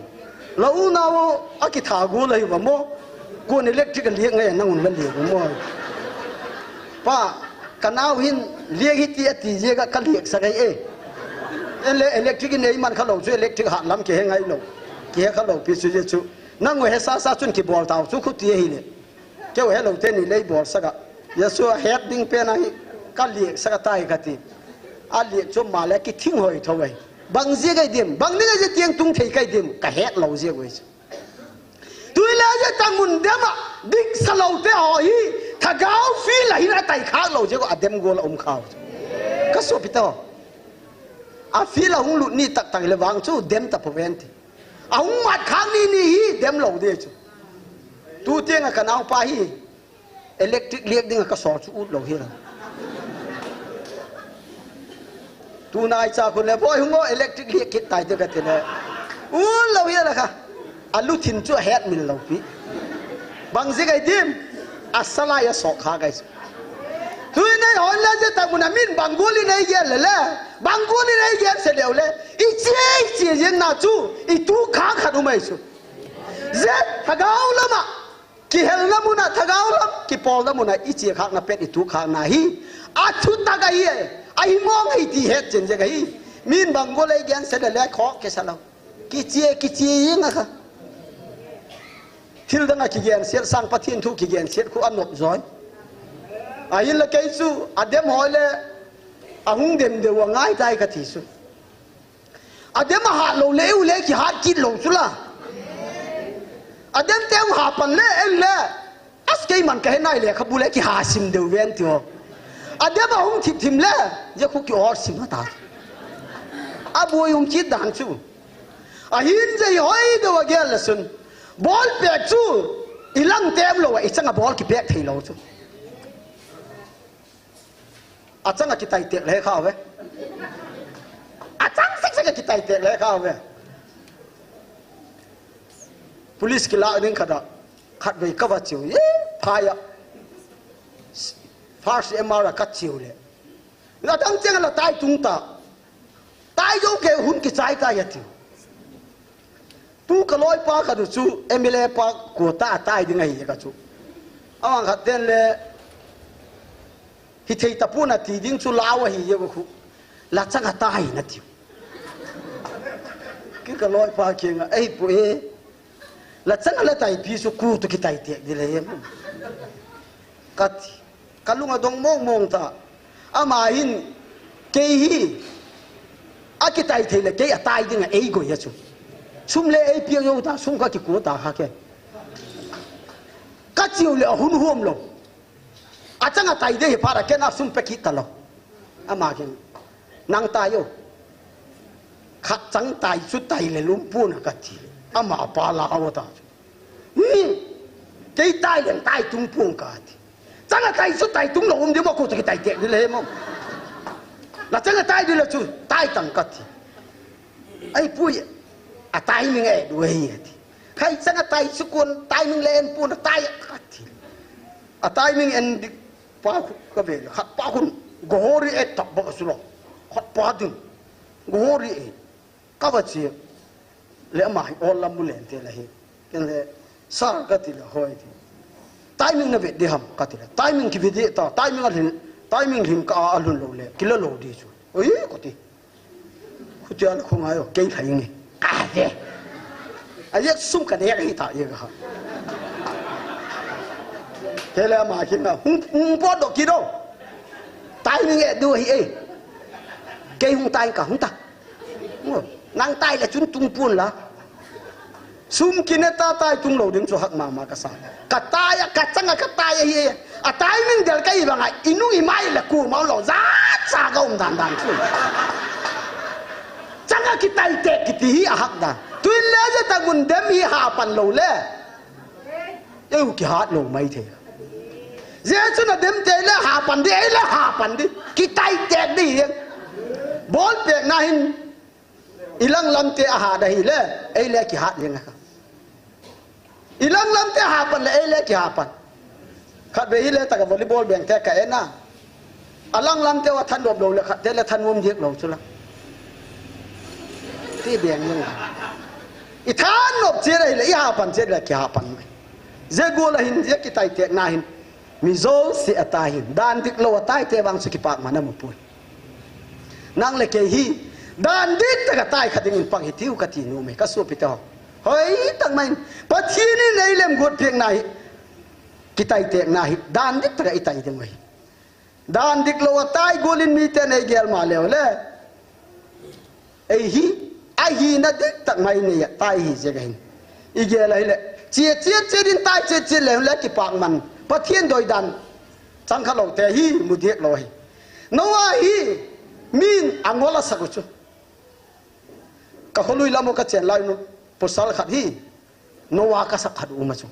La u nao a kitha gu la hi va mo. Kon electric a liek ngai a nang un la liek u mo. Pa, ka nao hin liek hi ti a ti jeh a ka liek sa ngai e. En le electric in ei man kha lou chu electric hat lam kihe ngai lou. Kihe kha lou pi chu jeh chu. Nang u he sa sa chun kibol tau chu khu ti ahi le. Keu he lou teni lei bol saka. Jesu a het ding pen ahi ka liek saka tai ka ti. A liek chu ma le kithing hoi tho ai. Bang jeh kai dim, bang ding a jeh tiang tung thei kai dim, ka het lou jeh kai chu. Tui le jeh tang mun dem a, dik sa lou te ho hi, thagau feel a hin a tai khak lou jeh a dem gol a um khau. Ka sopi te ho. A feel a hung lut ni tak tak le vang chu dem ta po ven ti. A hung mat khang ni ni hi dem lou de chu. Tu tiang a ka nao pa hi electric liek ding a ka sol chu ut lou hi la. Tu nai cha khun le boi hung o electric liek kit tai te ka ti le. Ut lou hi la kha. A lu thin chu a het mil lou pi. Bang jeh kai dim. A salai a sok kha kai chu. Tui nei hon le jeh ta mun a min bang gol in ei gel le le. Bang gol in ei gel se leu le. I che, i che jeng na chu. I tu khang khat u mai chu. Jeh, thagau lam a. Kihel na mun a, thagau lam. Kipol na mun a, i che khak na pet i tu khak na hi. A thu tak ahi e. A hi mong ahi ti het chen jeh ahi. Min bang gol ei gen se le le khok ke sa lou. Kiche, kiche jeng a kha. Thil dang a kigen siat sang Pathian thu kigen siat khu a nop joi. A hin la kei chu a dem hoi le a hung dem deu a ngai tai ka ti chu. A dem a hat lou le u le kihat kit lou chu la. A dem te u ha pan le en le. As kei man ka he nai le kha bu le kiha sim deu ven ti ho. A dem a hung thip thim le. Jeh khu ki or sim ta. A boi um kit dan chu. A hin jeh hoi deu a gel le sun. Bol pek chu i lang tem lou a, i chang a bol kipek thei lou chu. A chang a kitai tek le kha ve. A chang sek sek a kitai tek le kha ve. Police kila ding khat a. Khat vei ka va chiu. Ye, phai a. First M R a ka chiu le. La dang cheng la tai tung ta. Tai jou ke hun kichai tai a tiu. Tu ka loi pa ka du chu M L A pa ko ta tai ding ahi ka chu. Awang khat den le hi thei ta pu na ti ding chu lau ahi ye ko khu. La chang a tai na tiu. Ki ka loi pa ki nga ei pu e. La chang a la tai pi chu ku tu kitai tek di le ye. Ka ti. Ka lung a dong mong mong ta. Ama hin, kei hi, a kitai thei le kei a tai ding a ei goi a chu. Sum le ei piak jou ta, sum ka kikua ta kha ke. Ka chiu le a hun huam lou. A chang a tai de hi phat a ken a sum pe kit ta lou. Ama ken, nang tai o. Khat chang tai chu tai le lum pun a ka ti. Ama pa la a ta chu. Hmm. Kei tai leng tai tung pung ka ti. Chang a tai chu tai tung lou um di mo ko chu kitai tek di le mo. La chang a tai di le chu tai tang ka ti. Ai pui a tai ming e du he ti. Khai chang a tai chu kon tai ming le en pun a tai ka ti. A tai ming en di pa khu ka ve le khat pa khun gohori e tap ba su lo. Khat pa ding gohori e. Ka va chi le ama hi ol lam mu len te la hi. Ken le, "Sir," ka ti le, "Hoi," ti. "Timing na ve di ham?" ka ti le. "Timing ki ve di ta, timing a lhin, timing lhin ka a lhun lou le, ki la lou di chu." "Oi," ko ti. Khu ti a le khu ngai o, kei thai nge. Ka ve. A ye sum ka de ka hi ta ye ka ha. Ke le ama ki na, "Hung, hung po do ki do. Timing e do hi e. Kei hung tai ka, hung ta." Nang tai le chun tung pun la. Sum kine ta tai tung lou ding chu hak mama ka sa. Ka tai a, ka chang a ka tai a hi. A timing del ka i bang a, i nung i mai le ku mau lou. Za cha ka um dan dan chu. Chang a kitai te kiti hi a hak dan. Tuin le je ta mun dem hi ha pan lou le. Eu kihat lou mai thei. Jesu na dem te le ha pan di, ei le ha pan di. Kitai tek di. Bol pek na hin. I lang lam te a hat a hi le, ei le kihat leng a. Ilang lam te hapan le ei le kihapan. Khatvei hile taka volleyball beng te ka en a. Alang lam te a thanop lou le khat te le thanom diak lou chu la. Ti beng jeng. I thanop chet ahile i hapan chet le kihapan mai. Jeh gol a hin jeh kitai tekna hin. Mi jouse a tai hin. Dan dik lou a tai te vang chu kipak man a mu pui. Nang le kei hi. Dan dik taka tai kha ding in pang hi tiu ka ti nu mai. Ka supi te ho. Hoi tak mai. Pathian in ei lem got pek na hi. Kitai tek na hi. Dan dik taka i tai ding mai. Dan dik lou a tai gol in mi te nei gel ma leu le. Ei hi, a hina dik tak mai nei a, tai hi jeh ka hin. I gel a hile. Chia, chia, chia din tai chia, chia le, le kipak man. Pathian doi dan. Chang kha lou te hi, mu diak lou hi. Noah hi, min angol a sak u chu. Ka kholui lam u ka chen lai nu. Pasal khat hi. Noah ka sak khat u ma chu.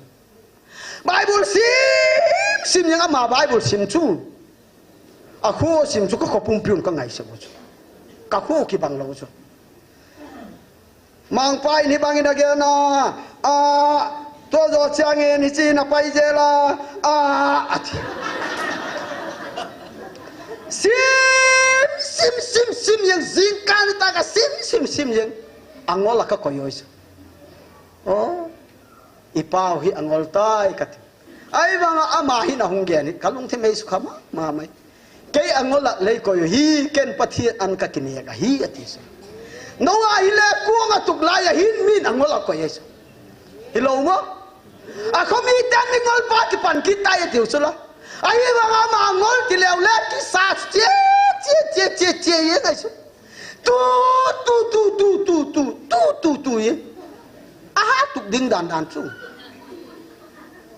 Bible sim, sim jeng ama Bible sim chu. A khu sim chu ka kho pumpi un ka ngai se u chu. Ka khu kibang lou chu. Mangpa in hi bang in a gel na, a, to jo chiang in hi chi na pai je la, a, a ti. Sim, sim, sim, sim jeng, jing kan ta ka sim, sim, sim jeng. Angol a ka koi oi chu. Oh. I pau hi angol tai ka ti. Ahivanga ama hin ahung gen hi, ka lungthim ei sukha ma, ma mai. Kei angol a lei koi u hi, ken Pathian an ka kinek ahi, a ti chu. Noah hi le kuang a tuk lai a hin min angol a koi ahi chu. Hi lou mo? A khomi ten ni ngol pa kipan kit tai a ti u chu la. Ahivanga ama angol ti leu le kisa chia, chia, chia, chia, chia, ye ngai chu. Tu, tu, tu, tu, tu, tu, tu, tu, tu, ye. Aha tuk ding dan dan chu.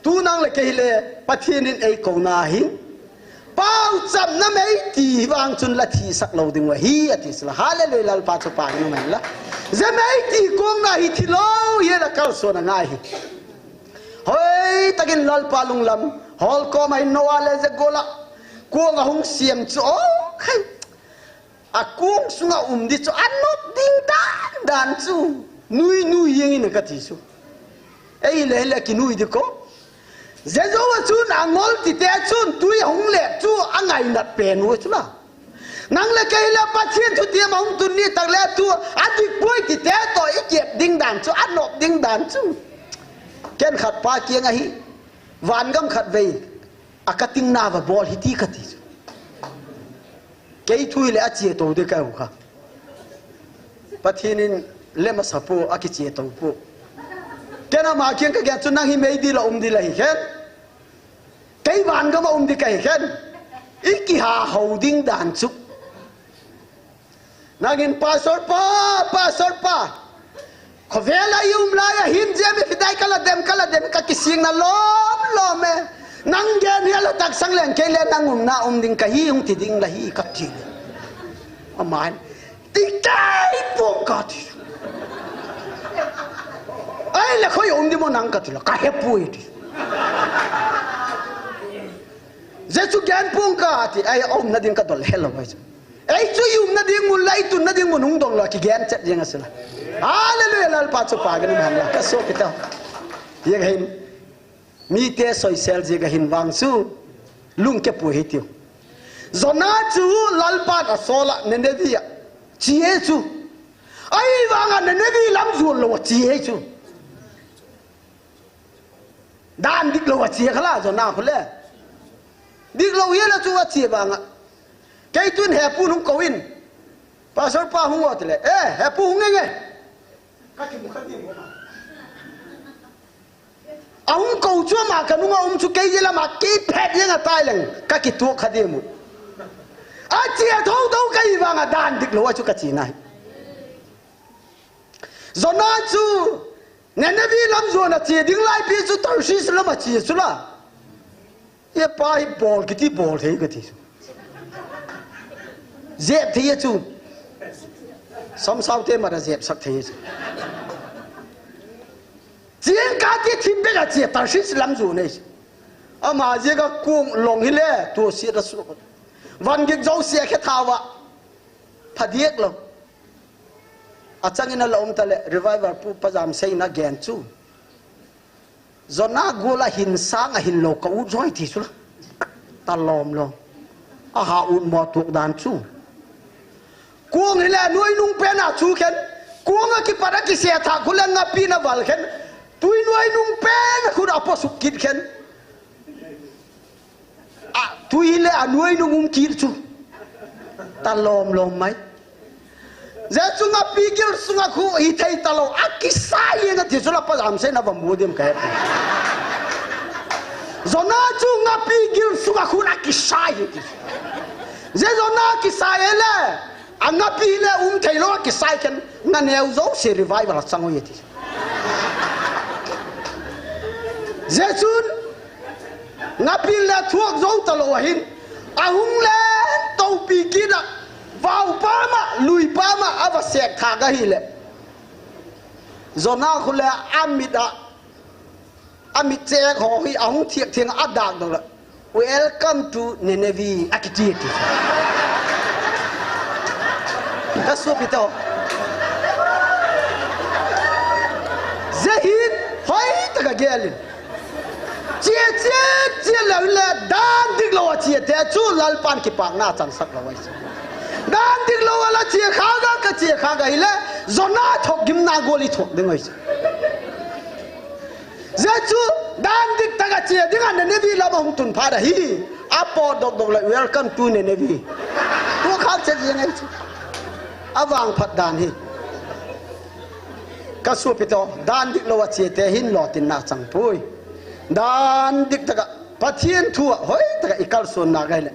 Tu nang le kei le, Pathian in ei kou na hin. Pau cham na mei ti vang chun la thi sak lou ding u ahi, a ti sila. Hallelujah, Lalpa chu pa na mai la. Je mei ti kong na hi thi lou, ye la kal so na ngai hi. Hoi takin Lalpa lunglam, hol ko mai Noah le je gola. Kong a hung siam chu, oh, khai. A kong sunga um di chu, a nop ding dan, dan chu. Nui, nui jeng in ka ti chu. Ei le, le kinui di ko. Jesu a chun a ngol ti te chun, tui hung le chu, a ngainat pen u chu la. Nang le kei le Pathian thu ti ma hung tun ni tak le tu, a dik poi ti te to, i kep ding dan chu, a nop ding dan chu. Ken khat pa kiang ahi, van gam khat vei, a ka ting na va bol hi ti ka ti chu. Kei thu hi le a chia to de ka u kha. Pathian in le ma sa po a ki chia to po. Ken ama kiang ka gen chu nang hi mei di la um di la hi khen. Kei van gam a um di ka hi khen. I ki ha ho ding dan chu. Nangin pastor pa, pastor pa. Khovel a i um lai a hin jeh mi pidai ka la dem, ka la dem, ka kising na lom lom e. Nang gen hi a la tak sang leng kei le nang um na um ding ka hi hung ti ding la hi ka ti. Aman. Ti kei pong ka ti. Ai le khoi um di mo nang ka ti la, ka he pui ti. Jesu gen pong ka ti, ai um na ding ka dol he lo ai. Ei chu i um na ding mun la i tun na ding mun hung dong la ki gen chet jeng a sila. Hallelujah, Lalpa chu pa gen um ham la, ka so kita. Ye hin. Mi te soisel jeh ka hin vang chu lungke pu hi tiu. Jonah chu Lalpa a sola Nineveh a chia chu. Ahivanga Nineveh lam jon lou a chia chu. Dan dik lou a chia kha la Jonah khu le. Dik lou hi la chu a chia vanga. Kei tun hepu hung kou in. Pastor pa hung o ti le. Eh, hepu hung nge nge. Ka kimu kha ti mo. A hung kou chu ama ka nunga um chu kei jeh lama kei phet jeng a tai leng ka kituak kha diam u. A chia tho tho ka hi vanga dan dik lou a chu ka chi nai. Jonah chu Nineveh lam jon a chia ding lai pi chu Tarshish lam a chia chu la. Ye pa hi bol kiti bol thei ka ti chu. Jep thei chu. Samsau te mara jep sak thei chu. Chiang ka ti thim bek a chia Tarshish lam jon nei. Ama jeh ka kong long hi le tu si ta su. Van gik jo sia khe thawa. Pha diak lou. A chang in a la um ta le revival pu pa jam sei na gen chu. Jonah gol a hin sang a hin lou ka ut joi ti chu la. Talom lom. Aha ut mo tuak dan chu. Kong hi le anoi nung pen a chu khen. Kong a kipat a kise thah khu le ngapi na val khen. Tui noi nung pen a khu a po suk kit khen. A, tui hi le anoi nung um kit chu. Talom lom mai. Jeh chu ngapi gil sunga khu hi thei talou. A kisai e na ti chu la pa jam se na va mu dim ka he. Jonah chu ngapi gil sunga khu a kisai e ti. Jeh Jonah kisai e le. A ngapi le um thei lou a kisai khen. Nga neo jo se revival a chang o e ti. Jeh chun. Ngapi le thuak jou talou ahin, ahung le topi kit a, vau pam a, lui pam a, ava sek thak ahile. Jonah khu le amit a, amit chek ho hi, ahung thiak thiang a dak dong le. Welcome to Nineveh, akiti ti. Ka supi to. Jeh hin, hoi taka gelin. Chia, chia, chia lou le, dan dik lou a chia te chu Lalpan kipakna chansak lou ai. Dan dik lou a la chia kha ga ka chia kha ga hile, Jonah thok gimna gol i thok ding ai. Jeh chu, dan dik taka chia ding a Nineveh lam a hung tun phat ahi. A po dok dok le, welcome to Nineveh. Tu khak chet jeng ai chu. A vang phat dan hi. Ka supi to, dan dik lou a chia te hin lotinna chang pui. Dan dik taka, Pathian thu a, hoi taka i kalson na gai le.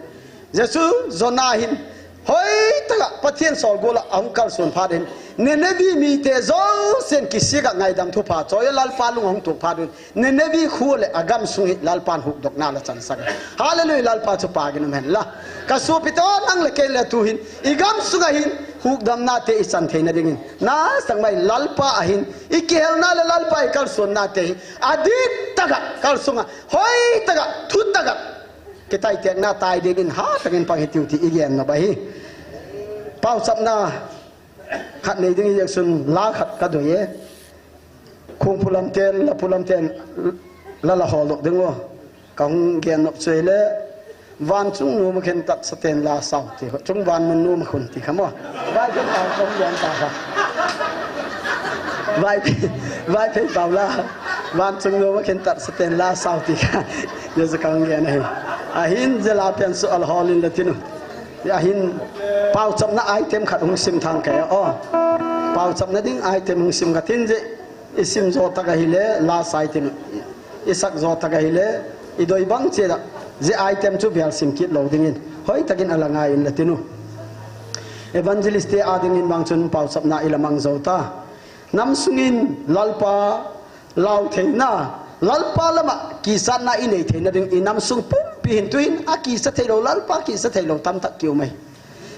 Jeh chu Jonah hin, hoi taka, Pathian sol gol a, ahung kalson phat in. Nineveh mite jousen kisik a ngaidam thupha choi a Lalpa lung ahung tuak phat in. Nineveh khu le a gamsung hi Lalpan hukdokna la chansak. Hallelujah, Lalpa chu pagin um hen la. Ka supi to nang le kei le tu hin, i gamsung a hin, hukdamna te i chan theina dingin. Nasang mai Lalpa a hin, i kihelna le Lalpa i kalsonna te hi. A dik taka, kalsung a, hoi taka, thu taka. Kitai tekna tai dingin ha takin pang hi tiu ti i gen na ba hi. Pauchapna khat nei ding i jek sun la khat ka doi e. Khungphu lam ten, laphu lam ten, la la hol dok ding o. Ka hung gen nop chu le, van chung nu ma khen tat sa ten la sau ti. Chung van mun nu ma khun ti kha mo. Vai khen ta kong gen ta kha. Vai, vai phei pau la. Van chung nu ma khen tat sa ten la sau ti kha. Jeh chu ka hung gen ahi. Ahin jeh la pen su al holin la tinu. Ahin pauchapna item khat hung sim thang ka e o. Pauchapna ding item hung sim ka tin jeh. I sim jo tak ahile, la sai tin, i sak jo tak ahile, i doi bang che da, jeh item chu bel sim kit lou dingin, hoi takin a la ngai in la tinu. Evangelist te a dingin bang chun pauchapna i la mang jo ta. Nam sungin Lalpa lau theina, Lalpa lama kisatna i nei theina ding i nam sung pumpi hin tu hin a kisa thei lou, Lalpa kisa thei lou, tam tak ki um ahi.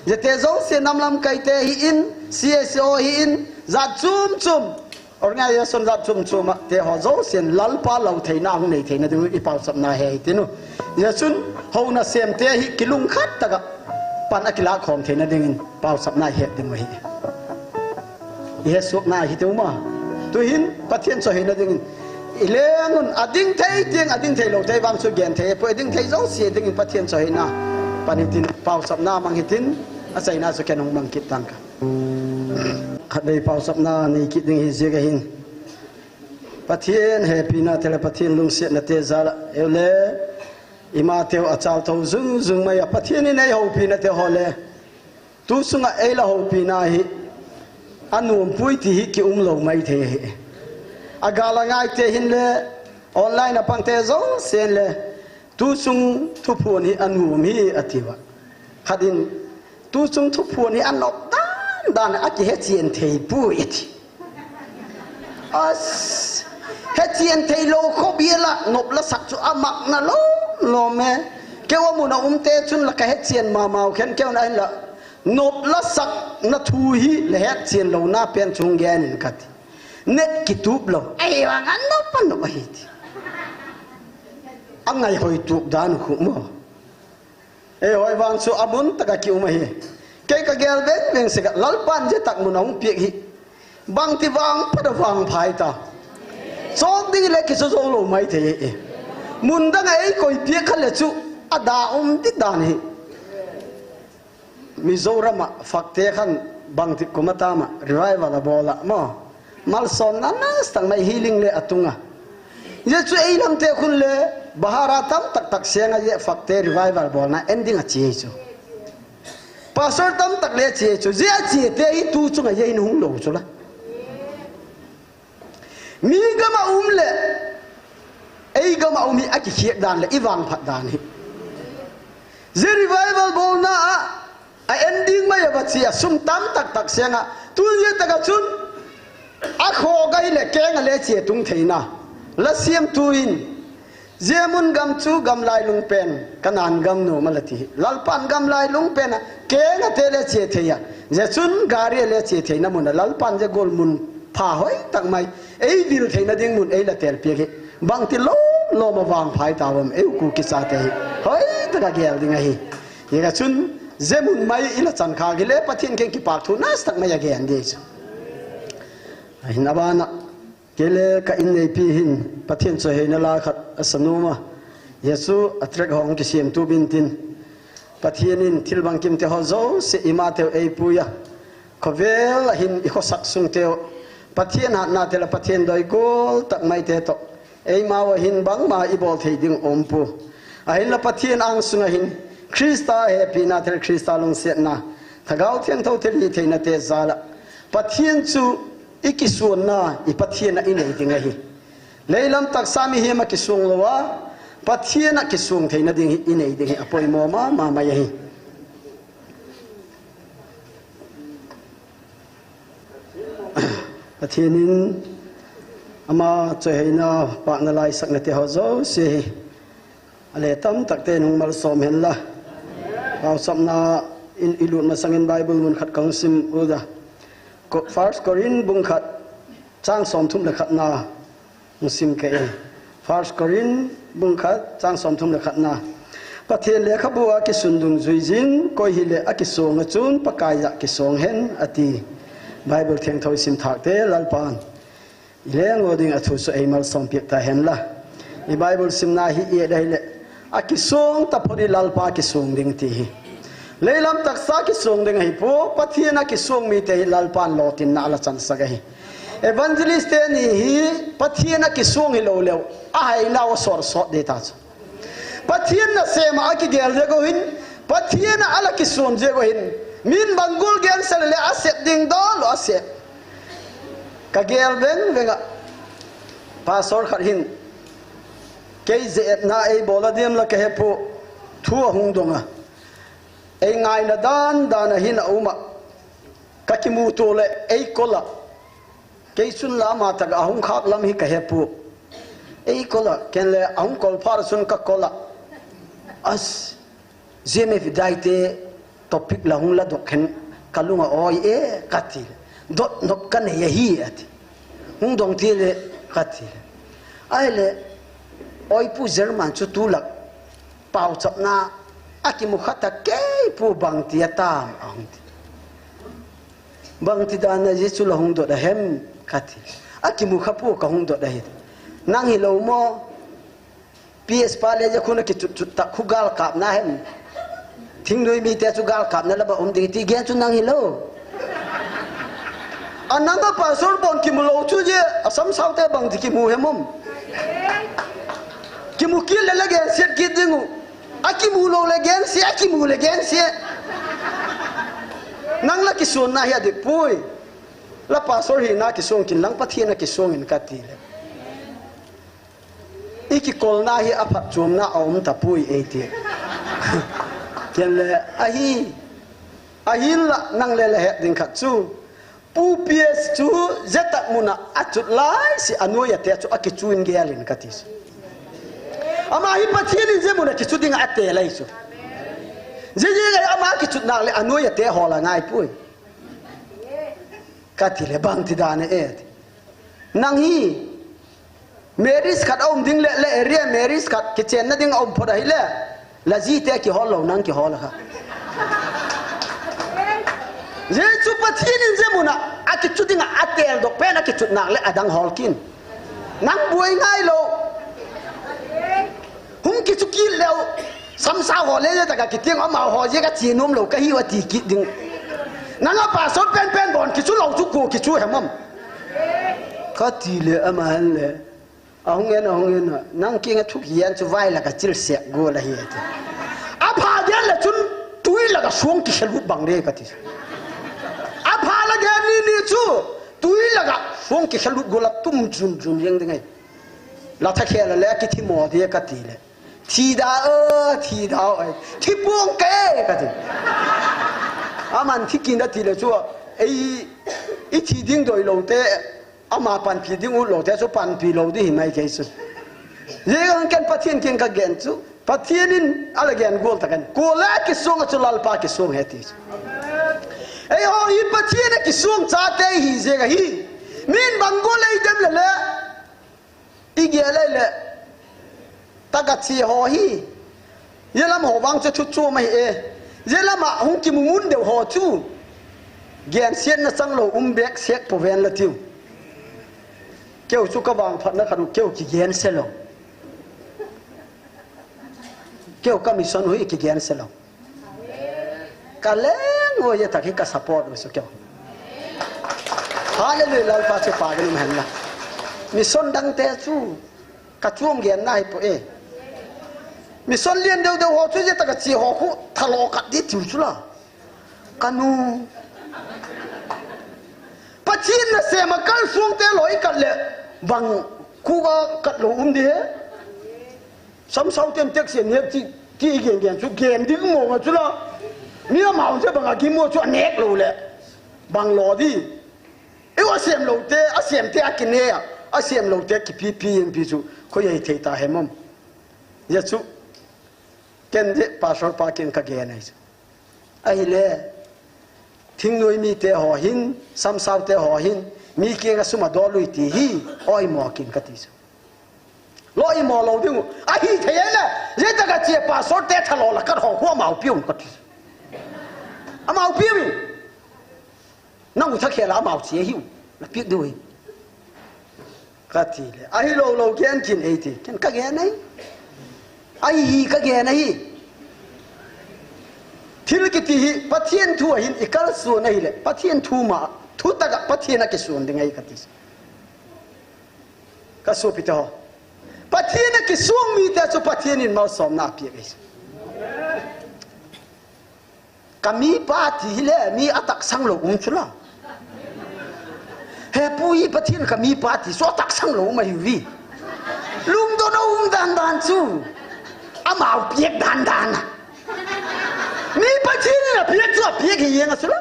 Jeh te jouse nam lamkai te hi in, C S O hi in, jat chum chum. Organization jat chum chum a te ho jousen Lalpa lau theina hung nei theina ding i pauchapna hi tinu. Jeh chun houna sem te hi kilungkhat taka pan a kila khom theina dingin pauchapna hi ding hi. I he sukna hi tiu ma. Tu hin Pathian cho hina dingin. I lengun a ding thei tiang a ding thei lou thei vang chu gen thei. Poi ding thei jouse dingin Pathian cho hina. Pan hi tin pauchapna mang hi tin a chaina chu ken hung mang kit tang ka. Khatvei pauchapna nei kit ding hi ziak ahin. Pathian hepina te le Pathian lungsetna te jal a. Eu le, ima teu a chal tho jung jung mai a Pathian in ei hopina te ho le. Tu sunga ei la hopina hi. A nuam pui ti hi ki um lou mai thei hi. A gal a ngai te hin le, online a pang te jousen le. Tu sung thuphon hi a nuam hi a ti va. Khat in, tu sung thuphon hi a nop dan dan a kihe chian thei pui a ti. As, he chian thei lou khop hi la, nop la sak chu a mak na lou, lou me. Keu a mun a um te chun la ka he chian ma mau khen keu na hin la. Nop la sak na thu hi le he chian lou na pen chung gen in ka ti. Net kitup lou. Ei, vang an nop a nop a hi ti. A ngai hoi tup dan khu mo. Ei, hoi vang chu a mun taka ki um ahi. Kei ka gel veng veng se ka Lalpan je tak mun a hung piak hi. Bang ti vang pha da vang phai ta. Sot ding le kiso jou lou mai thei e. Mun dang a eikoi pia kha le chu ada um ti dan hi. Mizoram a Fakte khan bangti kum a tama revival a bol a mo. Malsomna nasatah mai healing le atunga. Hijeh chu eilam te khun le bahar a tam taktak senga hijeh Fakte revival bolna ending a che chu. Pastor tamtak le che chu. Hijeh a che te hi tu chunga hijeh hin hung lou chu la. Mi gam a um le, ei gam a um hi akikhek dan le, ivangphat dan hi. Hijeh revival bolna a, a ending mai a vache a, sum tam taktak senga, tun hijeh tah a chun, akhoh ga hile, keng a le che tung theina. La siamtu in, Jemun gam chu gam lailung pen, Canaan gam nom ala ti. Lalpan gam lailung pen a, keng a te le che thei a. Hijeh chun gari a le che theina mun a, Lalpan hijeh gol mun pha hoi tak mai. Ei vil theina ding mun ei la tel pia hi. Bangti lom lom a vangpha i ta uvam, ei u Kuki chate hi. Hoi tak a gel ding ahi. Hijeh chun, hijeh mun mai i la chan kha hi le, Pathen keng kipahthu nasatah mai a gen ding chu. Ahin abana. Kei le ka inneipi hin Pathen chawihoina la khat asa nom a. Hijeh chu a tract ho hung kisiamtu bin tin. Pathen in thil bangkim te ho jouse ima teu eipui a. Khovel a hin i khosak sung teu. Pathen hatna te la Pathen doi gol tak mai te toh. Eima u a hin bangma i bol thei ding um pu. Ahin la Pathen ang sunga hin Krista hepina te la Krista lungsetna. Thagau Thiangtho thil hitheina te jal a. Pathen chu i kisuanna, i Pathen a i nei ding ahi. Leilam taksa mihem a kisuang lou a, Pathen a kisuang theina ding hi i nei ding hi a poimo mama mai ahi. Pathen in ama chawihoina pahna laisakna te ho jouse hi. A le tam tak te in hung malsom hen la. Pauchapna in i lut masang in Bible mun khat ka hung sim u da. Ko-, First Corinth bung khat chang sawmthum le khatna hung sim ka e. First Corinth bung khat chang sawmthum le khatna. Pathen lekhabu a kisun dungjuiyin, koi hile a kisong a chun Pakai a kisong hen a ti. Bible thiangtho i sim thak te Lalpan i leng lo ding a thu chu ei malsom piak ta hen la. I Bible simna hi i et ahile, a kisong taphot i Lalpa kisong ding ti hi. Leilam taksa kisong ding ahi pu, Pathen a kisong mite hi Lalpan lotinna a la chansak ahi. Evangelist te ni hi Pathen a kisong hi lo leu, a haina u sor sot ding ta chu. Pathen nasem a kigel jeh u hin, Pathen a la kisuan jeh u hin, min bang gol gen sel le a sep ding dol a sep. Ka gel veng veng a, pastor khat hin, kei jeh etna ei bol a diam la ka he pu, thu a hung dong a. Ei ngaina dan dan a hin a um a, ka kimuto le ei kol a. Kei chun la ama tak a hung khak lam hi ka he pu. Ei kol a, ken le a hung kol phat a chun ka kol a. As, J M F Dai te topic la hung la dok hen ka lung a oi e ka ti. Dot nop ka nei ahi a ti. Hung dong ti le ka ti. Ahile, oi pu German chu tulak pauchapna a kimu khat a kei pu bang ti a tam a hung ti. Bang ti dan a Jesu la hung dot a hem ka ti. A kimu kha pu ka hung dot a hi. Nang hi lo mo? P S pa le ja khun a kichut chut tak khu gal kap na hem. Thingnoi mite chu gal kap na la ba um ding ti gen chu nang hi lo. A nang a pastor bon kimu lo chu je a sam sau te bang ti kimu hem um. Kimu kit le la gen siat kit ding u. A kimu lo le gen siat, a kimu le gen siat. Nang la kisuan na hi a dik pui. La pastor hi na kisuang kin lang Pathen a kisuang in ka ti le. I kikolna hi a phatchuamna a um tapui ei ti. Ken le ahi, ahin la nang le la het ding khat chu. Pu P S chu jetak mun a a chut lai si a nuai a te chu a kichu in gel in ka ti chu. Ama hi Pathen in je mun a kichu ding a te lai chu. Je je ama kichut nak le a nuai a te hol a ngai pui. Ka ti le bang ti dan e. Nang hi marriage khat a um ding le, le area marriage khat kichenna ding a um phot ahi le. La ji te kihol lo nang kihol a kha. Jesu Pathen in je mun a, a kichu ding a, a tel dok pen a kichut nak le a dang hol kin. Nang boi ngai lou. Hung kichu kit leu. Samsau ho le taka kitiang ama ho je ka chi nom lou ka hiu ati kit ding. Nang a pastor pen pen bon kichu lou chu ko kichu hem am. Ka ti le ama hen le. Ahung en, ahung en, nang kinga thuk hian chu vai la ka chil sek go la hi ati. A pha gen le chun tui la ka suang ki khelut bang re ka ti. A pha la gen ni ni chu tui la ka suang ki khelut go la tum chun chun yeng ding ai. La tha khela le ki thi mo de ka ti le. Thi da o, thi da o ai. Thi puang ke ka ti. Aman thi kin da ti le chu ei i thi ding doi lou te. Ama panpi ding u lou te chu panpi lou di hi mai kei chu. Ye kan ken Pathian kin ka gen chu. Pathian in ala gen gol ta kan. Ko la ki song chu Lalpa ki song he ti chu. Ei ho hi Pathian ki song cha te hi je ga hi. Min bang gol ei dem le le. I ge le le. Taka chi ho hi. Yelam ho vang chu thu chu mai e. Yelam a hung ki mumun deu ho chu. Gen siat na chang lou um bek sek po ven la tiu. Keu chu ka vang phat na khat u keu ki gen se lou. Keu ka mission u hi ki gen se lou. Ka leng o ye tak hi ka support u su keu. Hallelujah, Lalpa chu pa gen um hen la. Mission dang te chu. Ka chuam gen na hi po e. Mission lian deu deu ho chu je taka chi ho khu thalo kat di tiu chu la. Ka nu. Pathian na sem a kal suang te loi kat le. Bang khu ka kat lou um di he. Sam sau tem tek se nek ti ti gen gen chu gen di mo nga chu la. Mi a mau je bang a ki mo chu a nek lou le. Bang lo di. I wa sem lou te, a sem te a ki ne a. A sem lou te ki pi pi em pi chu. Ko ye thei ta he mom. Ya chu. Ken de pastor pa ken ka gen ai chu. Ahile, thingnoi mi te ho hin, samsau te ho hin, mi kiang a sum a dol ui ti hi, oi mo kin ka ti chu. Lo i mo lo ding u. Ahi thei le, je taka chi pastor te thalo la kat ho khu amau piu ka ti chu. Amau piu. Nang u tha khela amau chi hiu. La piu du hi. Ka ti le. Ahi lo lo gen kin ei ti. Ken ka gen ai. Ahi hi ka gen ai. Thil kiti hi Pathian thu a hin i kal suan ahi le. Pathian thu ma. Thu taka Pathian a ki suan ding ai ka ti. Ka supi te ho. Pathian a ki suang mi te chu Pathian in malsawmna a piak ai. Ka mi pa ti hi le, mi a taksang lo um chu la. He pu hi Pathian ka mi pa ti, chu a taksang lo um ahi vi. Lungdon a um dan dan chu. Amau piak dan dan a. Mi Pathian in a piak chu a piak hi yeng a chu la.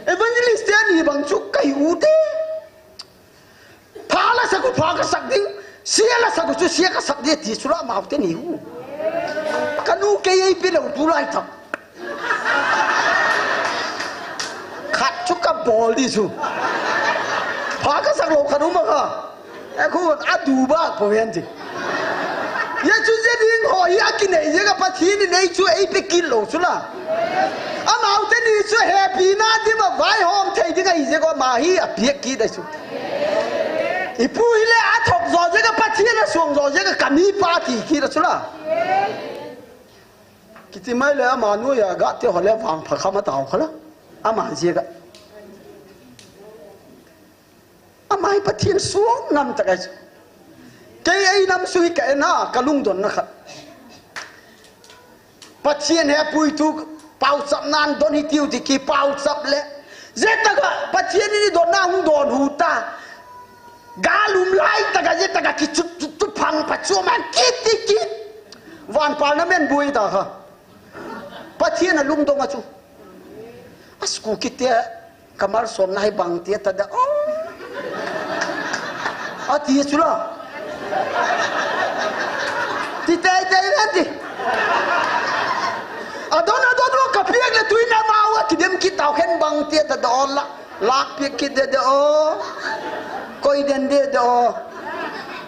Evangelist te ni bang chu ka hi u te. Pha la sak u pha ka sak ding, sia la sak u chu sia ka sak ding ti chu la mau te ni u. Ka nu kei ei pe lo tu lai ta. Khat chu ka bol di chu. Pha ka sak lo khat u ma ka. E khu a du ba po ven ti. Ye chu je ding ho hi a ki nei je ka Pathian in ei chu ei pe kit lo chu la. Amau te ni chu he pi na di ma vai hom thei ding ai je ko ma hi a piak kit ai chu. I pu hi le a thok zo je ka Pathian a suang zo je ka ka mi pa ti kit a chu la. Kiti mai le ama nu ya ga te ho le vang pha kha ma tau kha la. Ama je ka. Amai Pathian suang ngam tak ai chu. Kei ei nam sui ka en a, ka lungdon na khat. Pathian he pui tu pau chap nan don hi tiu ti ki pau chap le. Je taka Pathian ni don na hung don hu ta. Ga lum lai taka je taka ki chut chut chut phang pa chu ma ki ti ki. Van pal na men bui ta kha. Pathian a lungdon a chu. A school kit te. Ka malsawmna hi bang ti ta da o. A ti chu la. Ti tai tai na ti. A don a don ka piak le tuina mau a ki dem kit tau khen bang ti ta da o la. Lak piak kit de de o. Koi den de de o.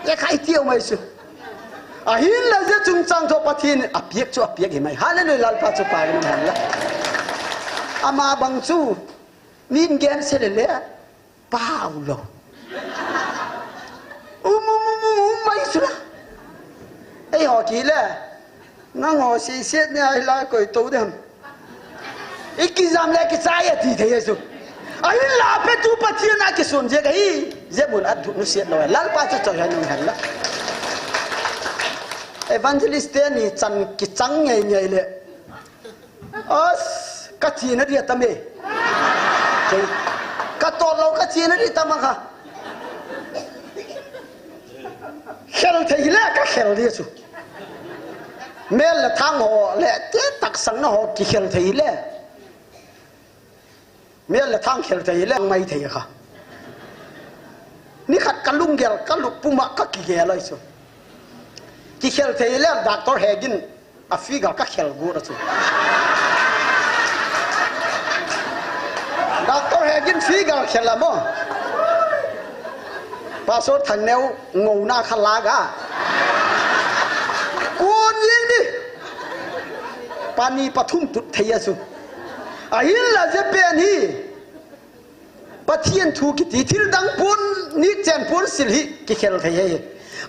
Ye khai ti o mai su. Ahin la je chungchang tho Pathian a piak chu a piak hi mai. Hallelujah, Lalpa chu pa rin ham la. Ama bang chu min gen se le le pau lo. Chula. Eiho kile. Nangho seiset ni ahi lai koi tou dem. Ikijam le kichai ati thei ahi chu. Ahinla petu Pathen a kisun jeh ahi. Jeh mun a thu nusiat lou. Lalpa chu choi hoi nung hen la. Evangelist teni chan kichang ngei ngei le. As, kachena dia tame. Kei. Kato lou kachena dia tama kha. Khel thei le kakhel dia chu. Mel le thang ho le te taksang na ho kikhel thei le. Mel le thang khel thei le mai thei kha. Nikhat kalunggel kalu puma kakigel loi chu. Kikhel thei le doctor hegin a figure kakhel got a chu. Doctor hegin figure khel a mo. Pastor Thangneo ngouna kha laga. Kon jing ni. Pani pathum tut thei a chu. Ahinla jeh pen hi. Pathen thu kiti thil dang pon ni chen pon sil hi kikhel thei ahi.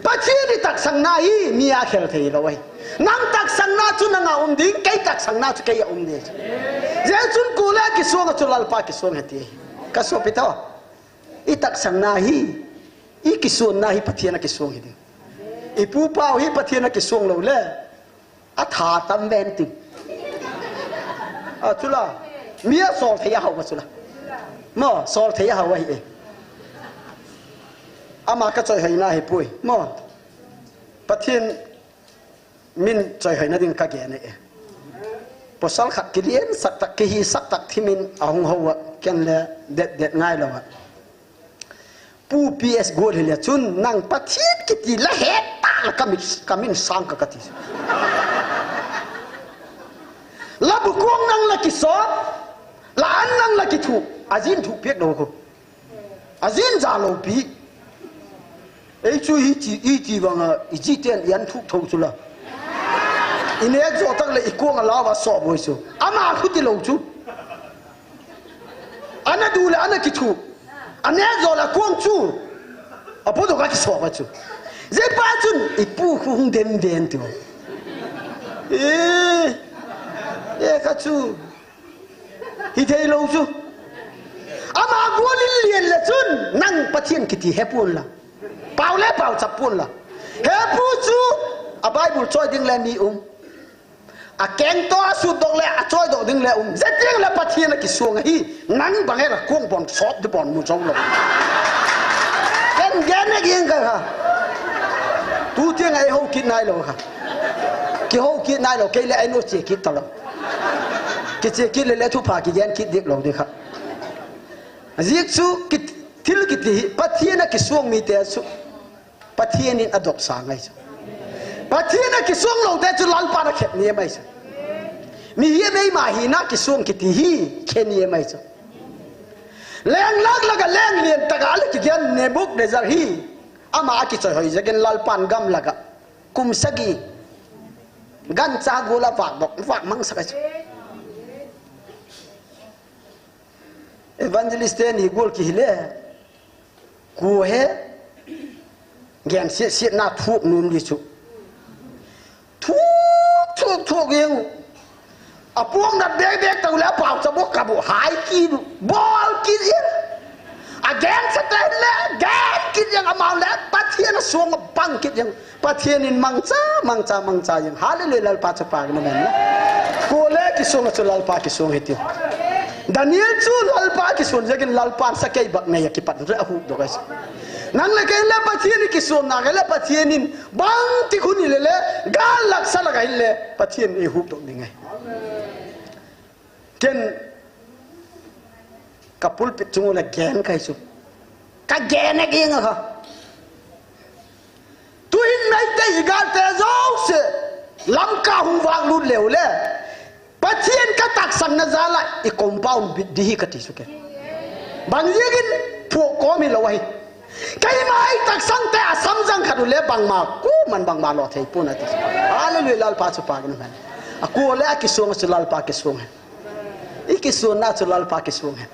Pathen i taksang na hi mi a khel thei lou ahi. Nang taksang na chu nanga um ding, kei taksang na chu kei a um ding. Jeh chun kule kisong a chu Lalpa kisong ahi ti. Kasopi tho. I taksang na hi, i kisun na hi Pathen a kisong ahi ding. I pu pau hi Pathen a kisong lou le. Atha tam ven ti. A chula. Mi a sol thei a hau a chula. Mo, sol thei a hau ahi e. Ama kachoi hoina hi pui. Mo. Pathen min choi hoina ding kagen e. Pasal khat kiliensak tak kihisap tak thimin ahung hou a ken le det det ngai lou a. Pu P S Gol hile chun nang Pathen kiti la het ta la kamin, kamin sang ka kati. La bu kong nang la kiso, la an nang la kithu, ajin thu pek do ko. Ajin ja lou pi. Ei chu hi chi, i chi vanga, i chi ten i an thuk tho chu la. I nek jo tak le i kong a la va so boi chu. Ama khuti lou chu. Ana du le ana kithu. Ane zo la kong chu. Apo do ka kiso ba chu. Jeh pa chun ipu khu hung dem den tu. Eh. Eh ka chu. Hi thei lou chu. Ama gol in lien le chun nang Pathen kiti he pon la. Pau le pau chap pon la. He pu chu a Bible choi ding le mi um. A keng to a sut dok le a choi dok ding le um. Jeh tiang le Pathen a kisong ahi. Nang bang he la kong bon sop di bon mu jou lou. Ken gen ne ging ka ha. Tu tiang a i hou kit nai lou kha. Ki hou kit nai lou, kei le a i no che kit ta lou. Ki che kit le le thupha ki gen kit dik lou di kha. Jeh chu ki thil kiti hi, Pathen a kisong mi te chu. Pathen in adop sa ngai chu. Pathen a kisong lou te chu Lalpa na khet ni mai chu. Mi hi mei ma hi na kisong kiti hi khe ni mai chu. Leng lak lak a leng lien tak a le kigen Nebuchadnezzar hi. Ama a kichoi hoi jeh in Lalpan gam lak a. Kum sagi. Gancha gol a vak dok, vak mang sak a chu. Evangelist teni gol ki hile. Ku he. Gen siet siet na thuk num di chu. Thuk, thuk, thuk jeng. A puang nat bek bek tau le a pau cha bok ka bu hai kit u. Bol kit jeng. A gen sa te le, gen kit jeng amau le, Pathen a song a bang kit jeng. Pathen in mangcha, mangcha, mangcha jeng. Hallelujah, Lalpa chapa na men na. Ku le kisong a chu Lalpa kisong hi ti. Daniel chu Lalpa kisong jeh in Lalpan sa kei bak nei a kipat re a hu dok a chu. Nang le kei le Pathen i kisong na kei le Pathen in Bang ti khun i le le, gal lak sa lak a hin le, Pathen i hup dok ding ahi. Ken, ka pulpit chung u le gen kai chu. Ka gen e ging a kha. Tu in nai te i gal te zo se, lam ka hung vang lut leu le. Pathen ka taksang na jal a i compound bit di hi ka ti chu ke. Bang jingin phuh kom hi lo ahi. Keima i taksang te a samjang khat u le bangma, ku man bangma lo thei pon a ti chu. Hallelujah, Lalpa chu pa kin man. A ku le a kisong chu Lalpa kisong hen. I kisong na chu Lalpa kisong hen.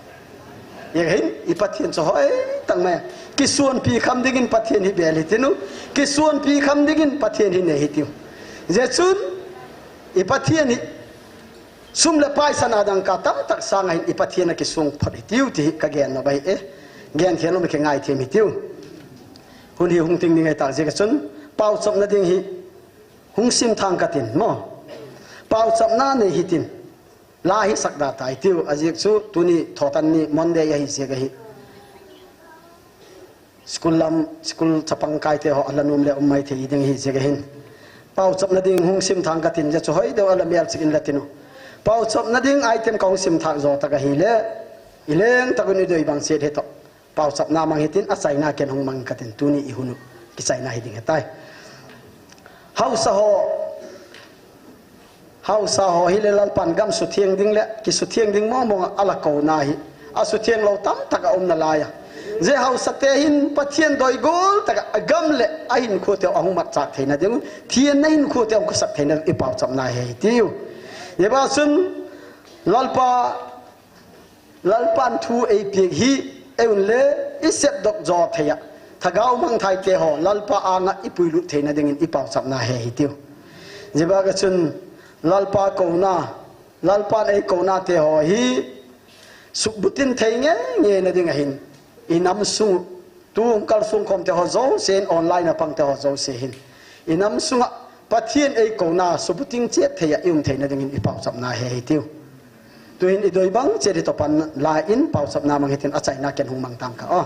Hijeh hin i Pathen chu hoitah mai. Kisonpi kham dingin Pathen hi bel hitin u. Kisonpi kham dingin Pathen hi nei hitiu. Hijeh chun i Pathen hi sum le pai sana dangka tamtah sanga hin i Pathen a kisong phot hitiu ti hi kagen nop ahi e. Gen thei lou mi kingaithem hitiu. Hun hi hung ting ding ahitah jeh a chun, paochapna ding hi hung simthang katin mo. Paochapna nei hitin. La hi sakda tai tiu, ajeh chu tuni thotan ni Monday ahi jeh ahi. School lam, school chapang kaite ho ala nom le um maithei ding ahi jeh ahin, paochapna ding hung simthang katin, hijeh chu hoideu ala melchih inla tin u. Paochapna ding item kahung simthang jo tah ahile, ileng tah un idei bang chet hitoh, paochapna mang hitin, achaina ken hung mang katin, tuni ihun u kichaina hiding ahitai. Haosa ho, haosa ho hile Lalpan gam sutheng ding le kisutheng ding mong mong a ala kouna hi, asutheng lou tamtah aum nalai a. Hijeh haosate hin Pathen doi gol tah a agam le ahinkho teu ahung matchah theina ding, thienna hinkho teu ahung khosak theina ding i paochapna ahi tiu. Hijeh a chun Lalpa, Lalpan thu eipeh hi, eiun le isepdoh jo thei a, thagau mangthai te ho Lalpa anga ipuilut theina dingin i paochapna ahi tiu. Hijeh a chun Lalpa kouna, Lalpan eikouna te ho hi suhbut in thei ngeina ding ahin, inam sung, tu hung kalsong khom te ho jouse hin, online a pang te ho jouse hin, inam sunga Pathen eikouna suhbut in chet thei a ium theina dingin i paochapna ahi tiu. Tuhin idei bang chet hitoh pan la in paochapna mang hitin, achaina ken hung mang tang ka o.